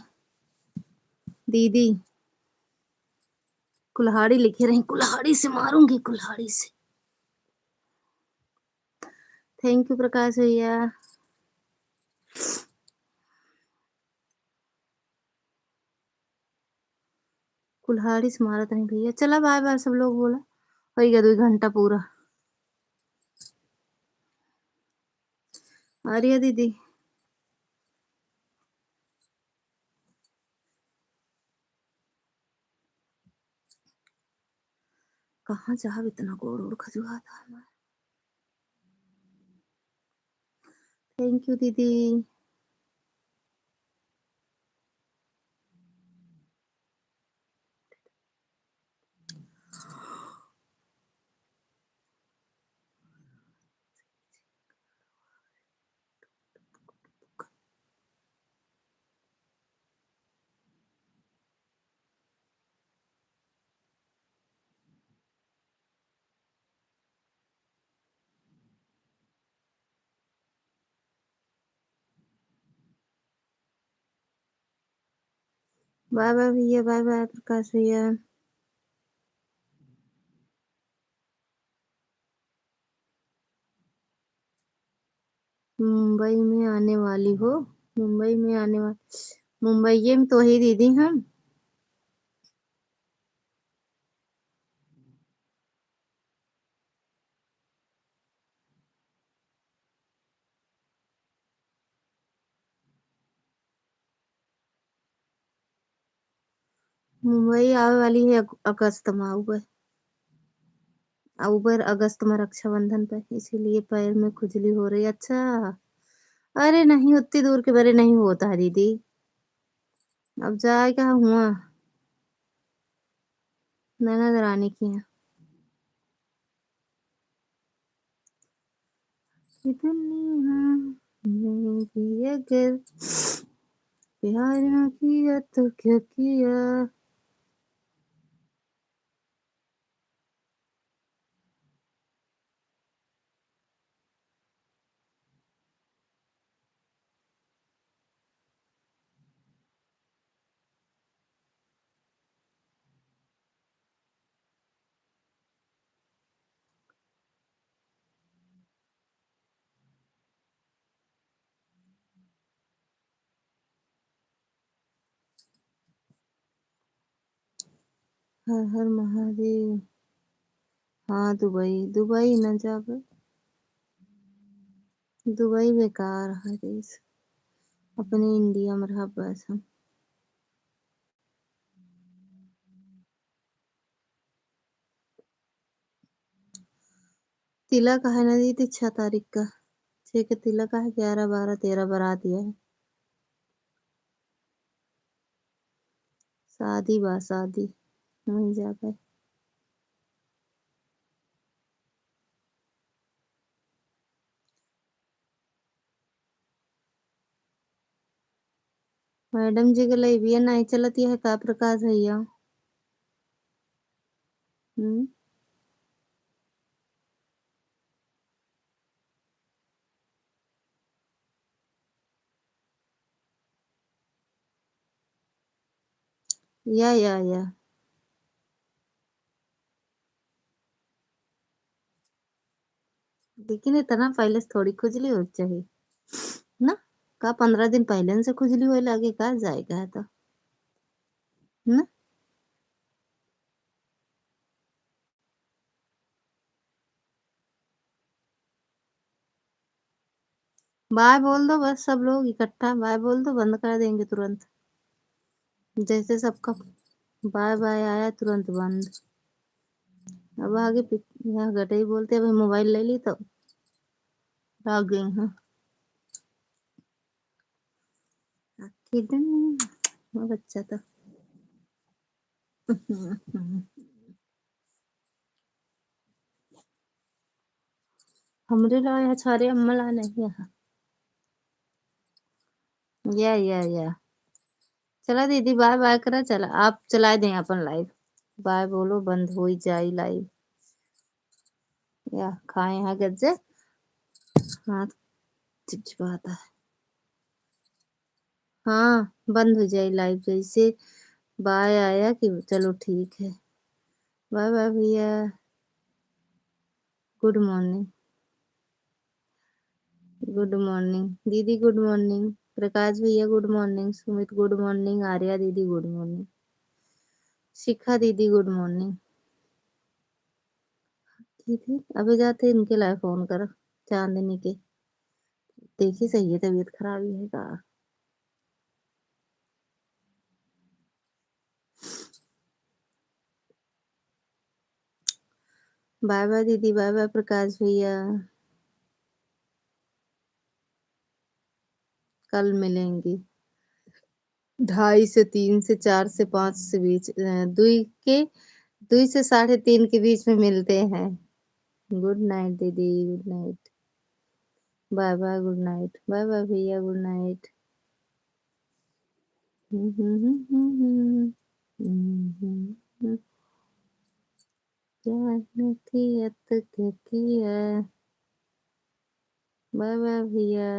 दीदी, कुल्हाड़ी लिखे रही, कुल्हाड़ी से मारूंगी, कुल्हाड़ी से। Thank you प्रकाश भैया। कुल्हाड़ी से मारत रही भैया। चला बाय बाय सब लोग बोला, हो गया दो घंटा पूरा। आ रही है दीदी। कहाँ जाब, इतना गोड़ उड़ खजुआत है हमार। Thank you दीदी। बाय बाय भैया, बाय बाय प्रकाश भैया। मुंबई में आने वाली हो, मुंबई में आने वाली, मुंबई में तो ही दीदी हम। मुंबई आवे वाली है अग-, अगस्त में आउबे। आउबे अगस्त में रक्षाबंधन पे, इसीलिए पैर में खुजली हो रही। अच्छा, अरे नहीं, उतनी दूर के बरे नहीं होता है दीदी। अब जाए का हुआ ननद रानी के यहाँ। कि दुनिया में भी अगर प्यार ना किया तो क्या किया। हर हर महादेव। हाँ, दुबई, दुबई न जाबे। दुबई बेकार है देश। अपने इंडिया में रह बस हम। तिलक है ना दीदी, छह तारीख का। छह के तिलक है, ग्यारह, बारह, तेरह बारात है। शादी बा, शादी। वहीं जाके। मैडम जी के लइबिया नहीं चलती है का प्रकाश भैया? हम्म। या, या, या। लेकिन इतना पहले से थोड़ी खुजली हो चाहिए ना? का पन्द्रह दिन पहले से खुजली होए लागे का जाएगा है तो? ना? बाय बोल दो बस, सब लोग इकट्ठा बाय बोल दो, बंद कर देंगे तुरंत। जैसे सबका बाय बाय आया, तुरंत बंद। अब आगे पिक-, यहाँ गटई बोलते, अभी मोबाइल ले ली तो भाग गई हैं। आखिर दिन वो बच्चा था। हमरे ला यहाँ सारे अम्मा ला नहीं यहाँ। या, या, या। चला दीदी, बाय बाय करा, चला, आप चलाए दें अपन लाइव। बाय बोलो, बंद होई जाई लाइव। या, खाए हैं गज्जे। हाँ, चिपचिपाता है। हाँ, बंद हो जाई लाइव जैसे बाय आया कि चलो ठीक है। बाय बाय भैया। Good morning. गुड मॉर्निंग दीदी, गुड मॉर्निंग प्रकाश भैया, good morning Sumit, good morning Arya दीदी, गुड मॉर्निंग शिखा दीदी, गुड मॉर्निंग। ठीक है, अबे जाते इनके लाए फोन करा, चांदनी के। देखी सही है, तबीयत खराब ही है का। बाय बाय दीदी, बाय बाय प्रकाश भैया, कल मिलेंगे। ढाई से तीन से चार से पाँच से बीच, अ, दुई के, दुई से साढ़े तीन के बीच में मिलते हैं। गुड नाइट दीदी, good night. Bye bye, good night. Bye bye भैया, गुड नाइट। क्या किया? बाय बाय भैया।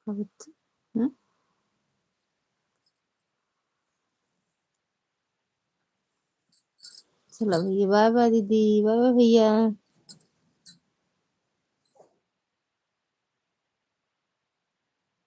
अब त-, हम्म? चलो भैया, बाय बाय दीदी, बाय बाय भैया।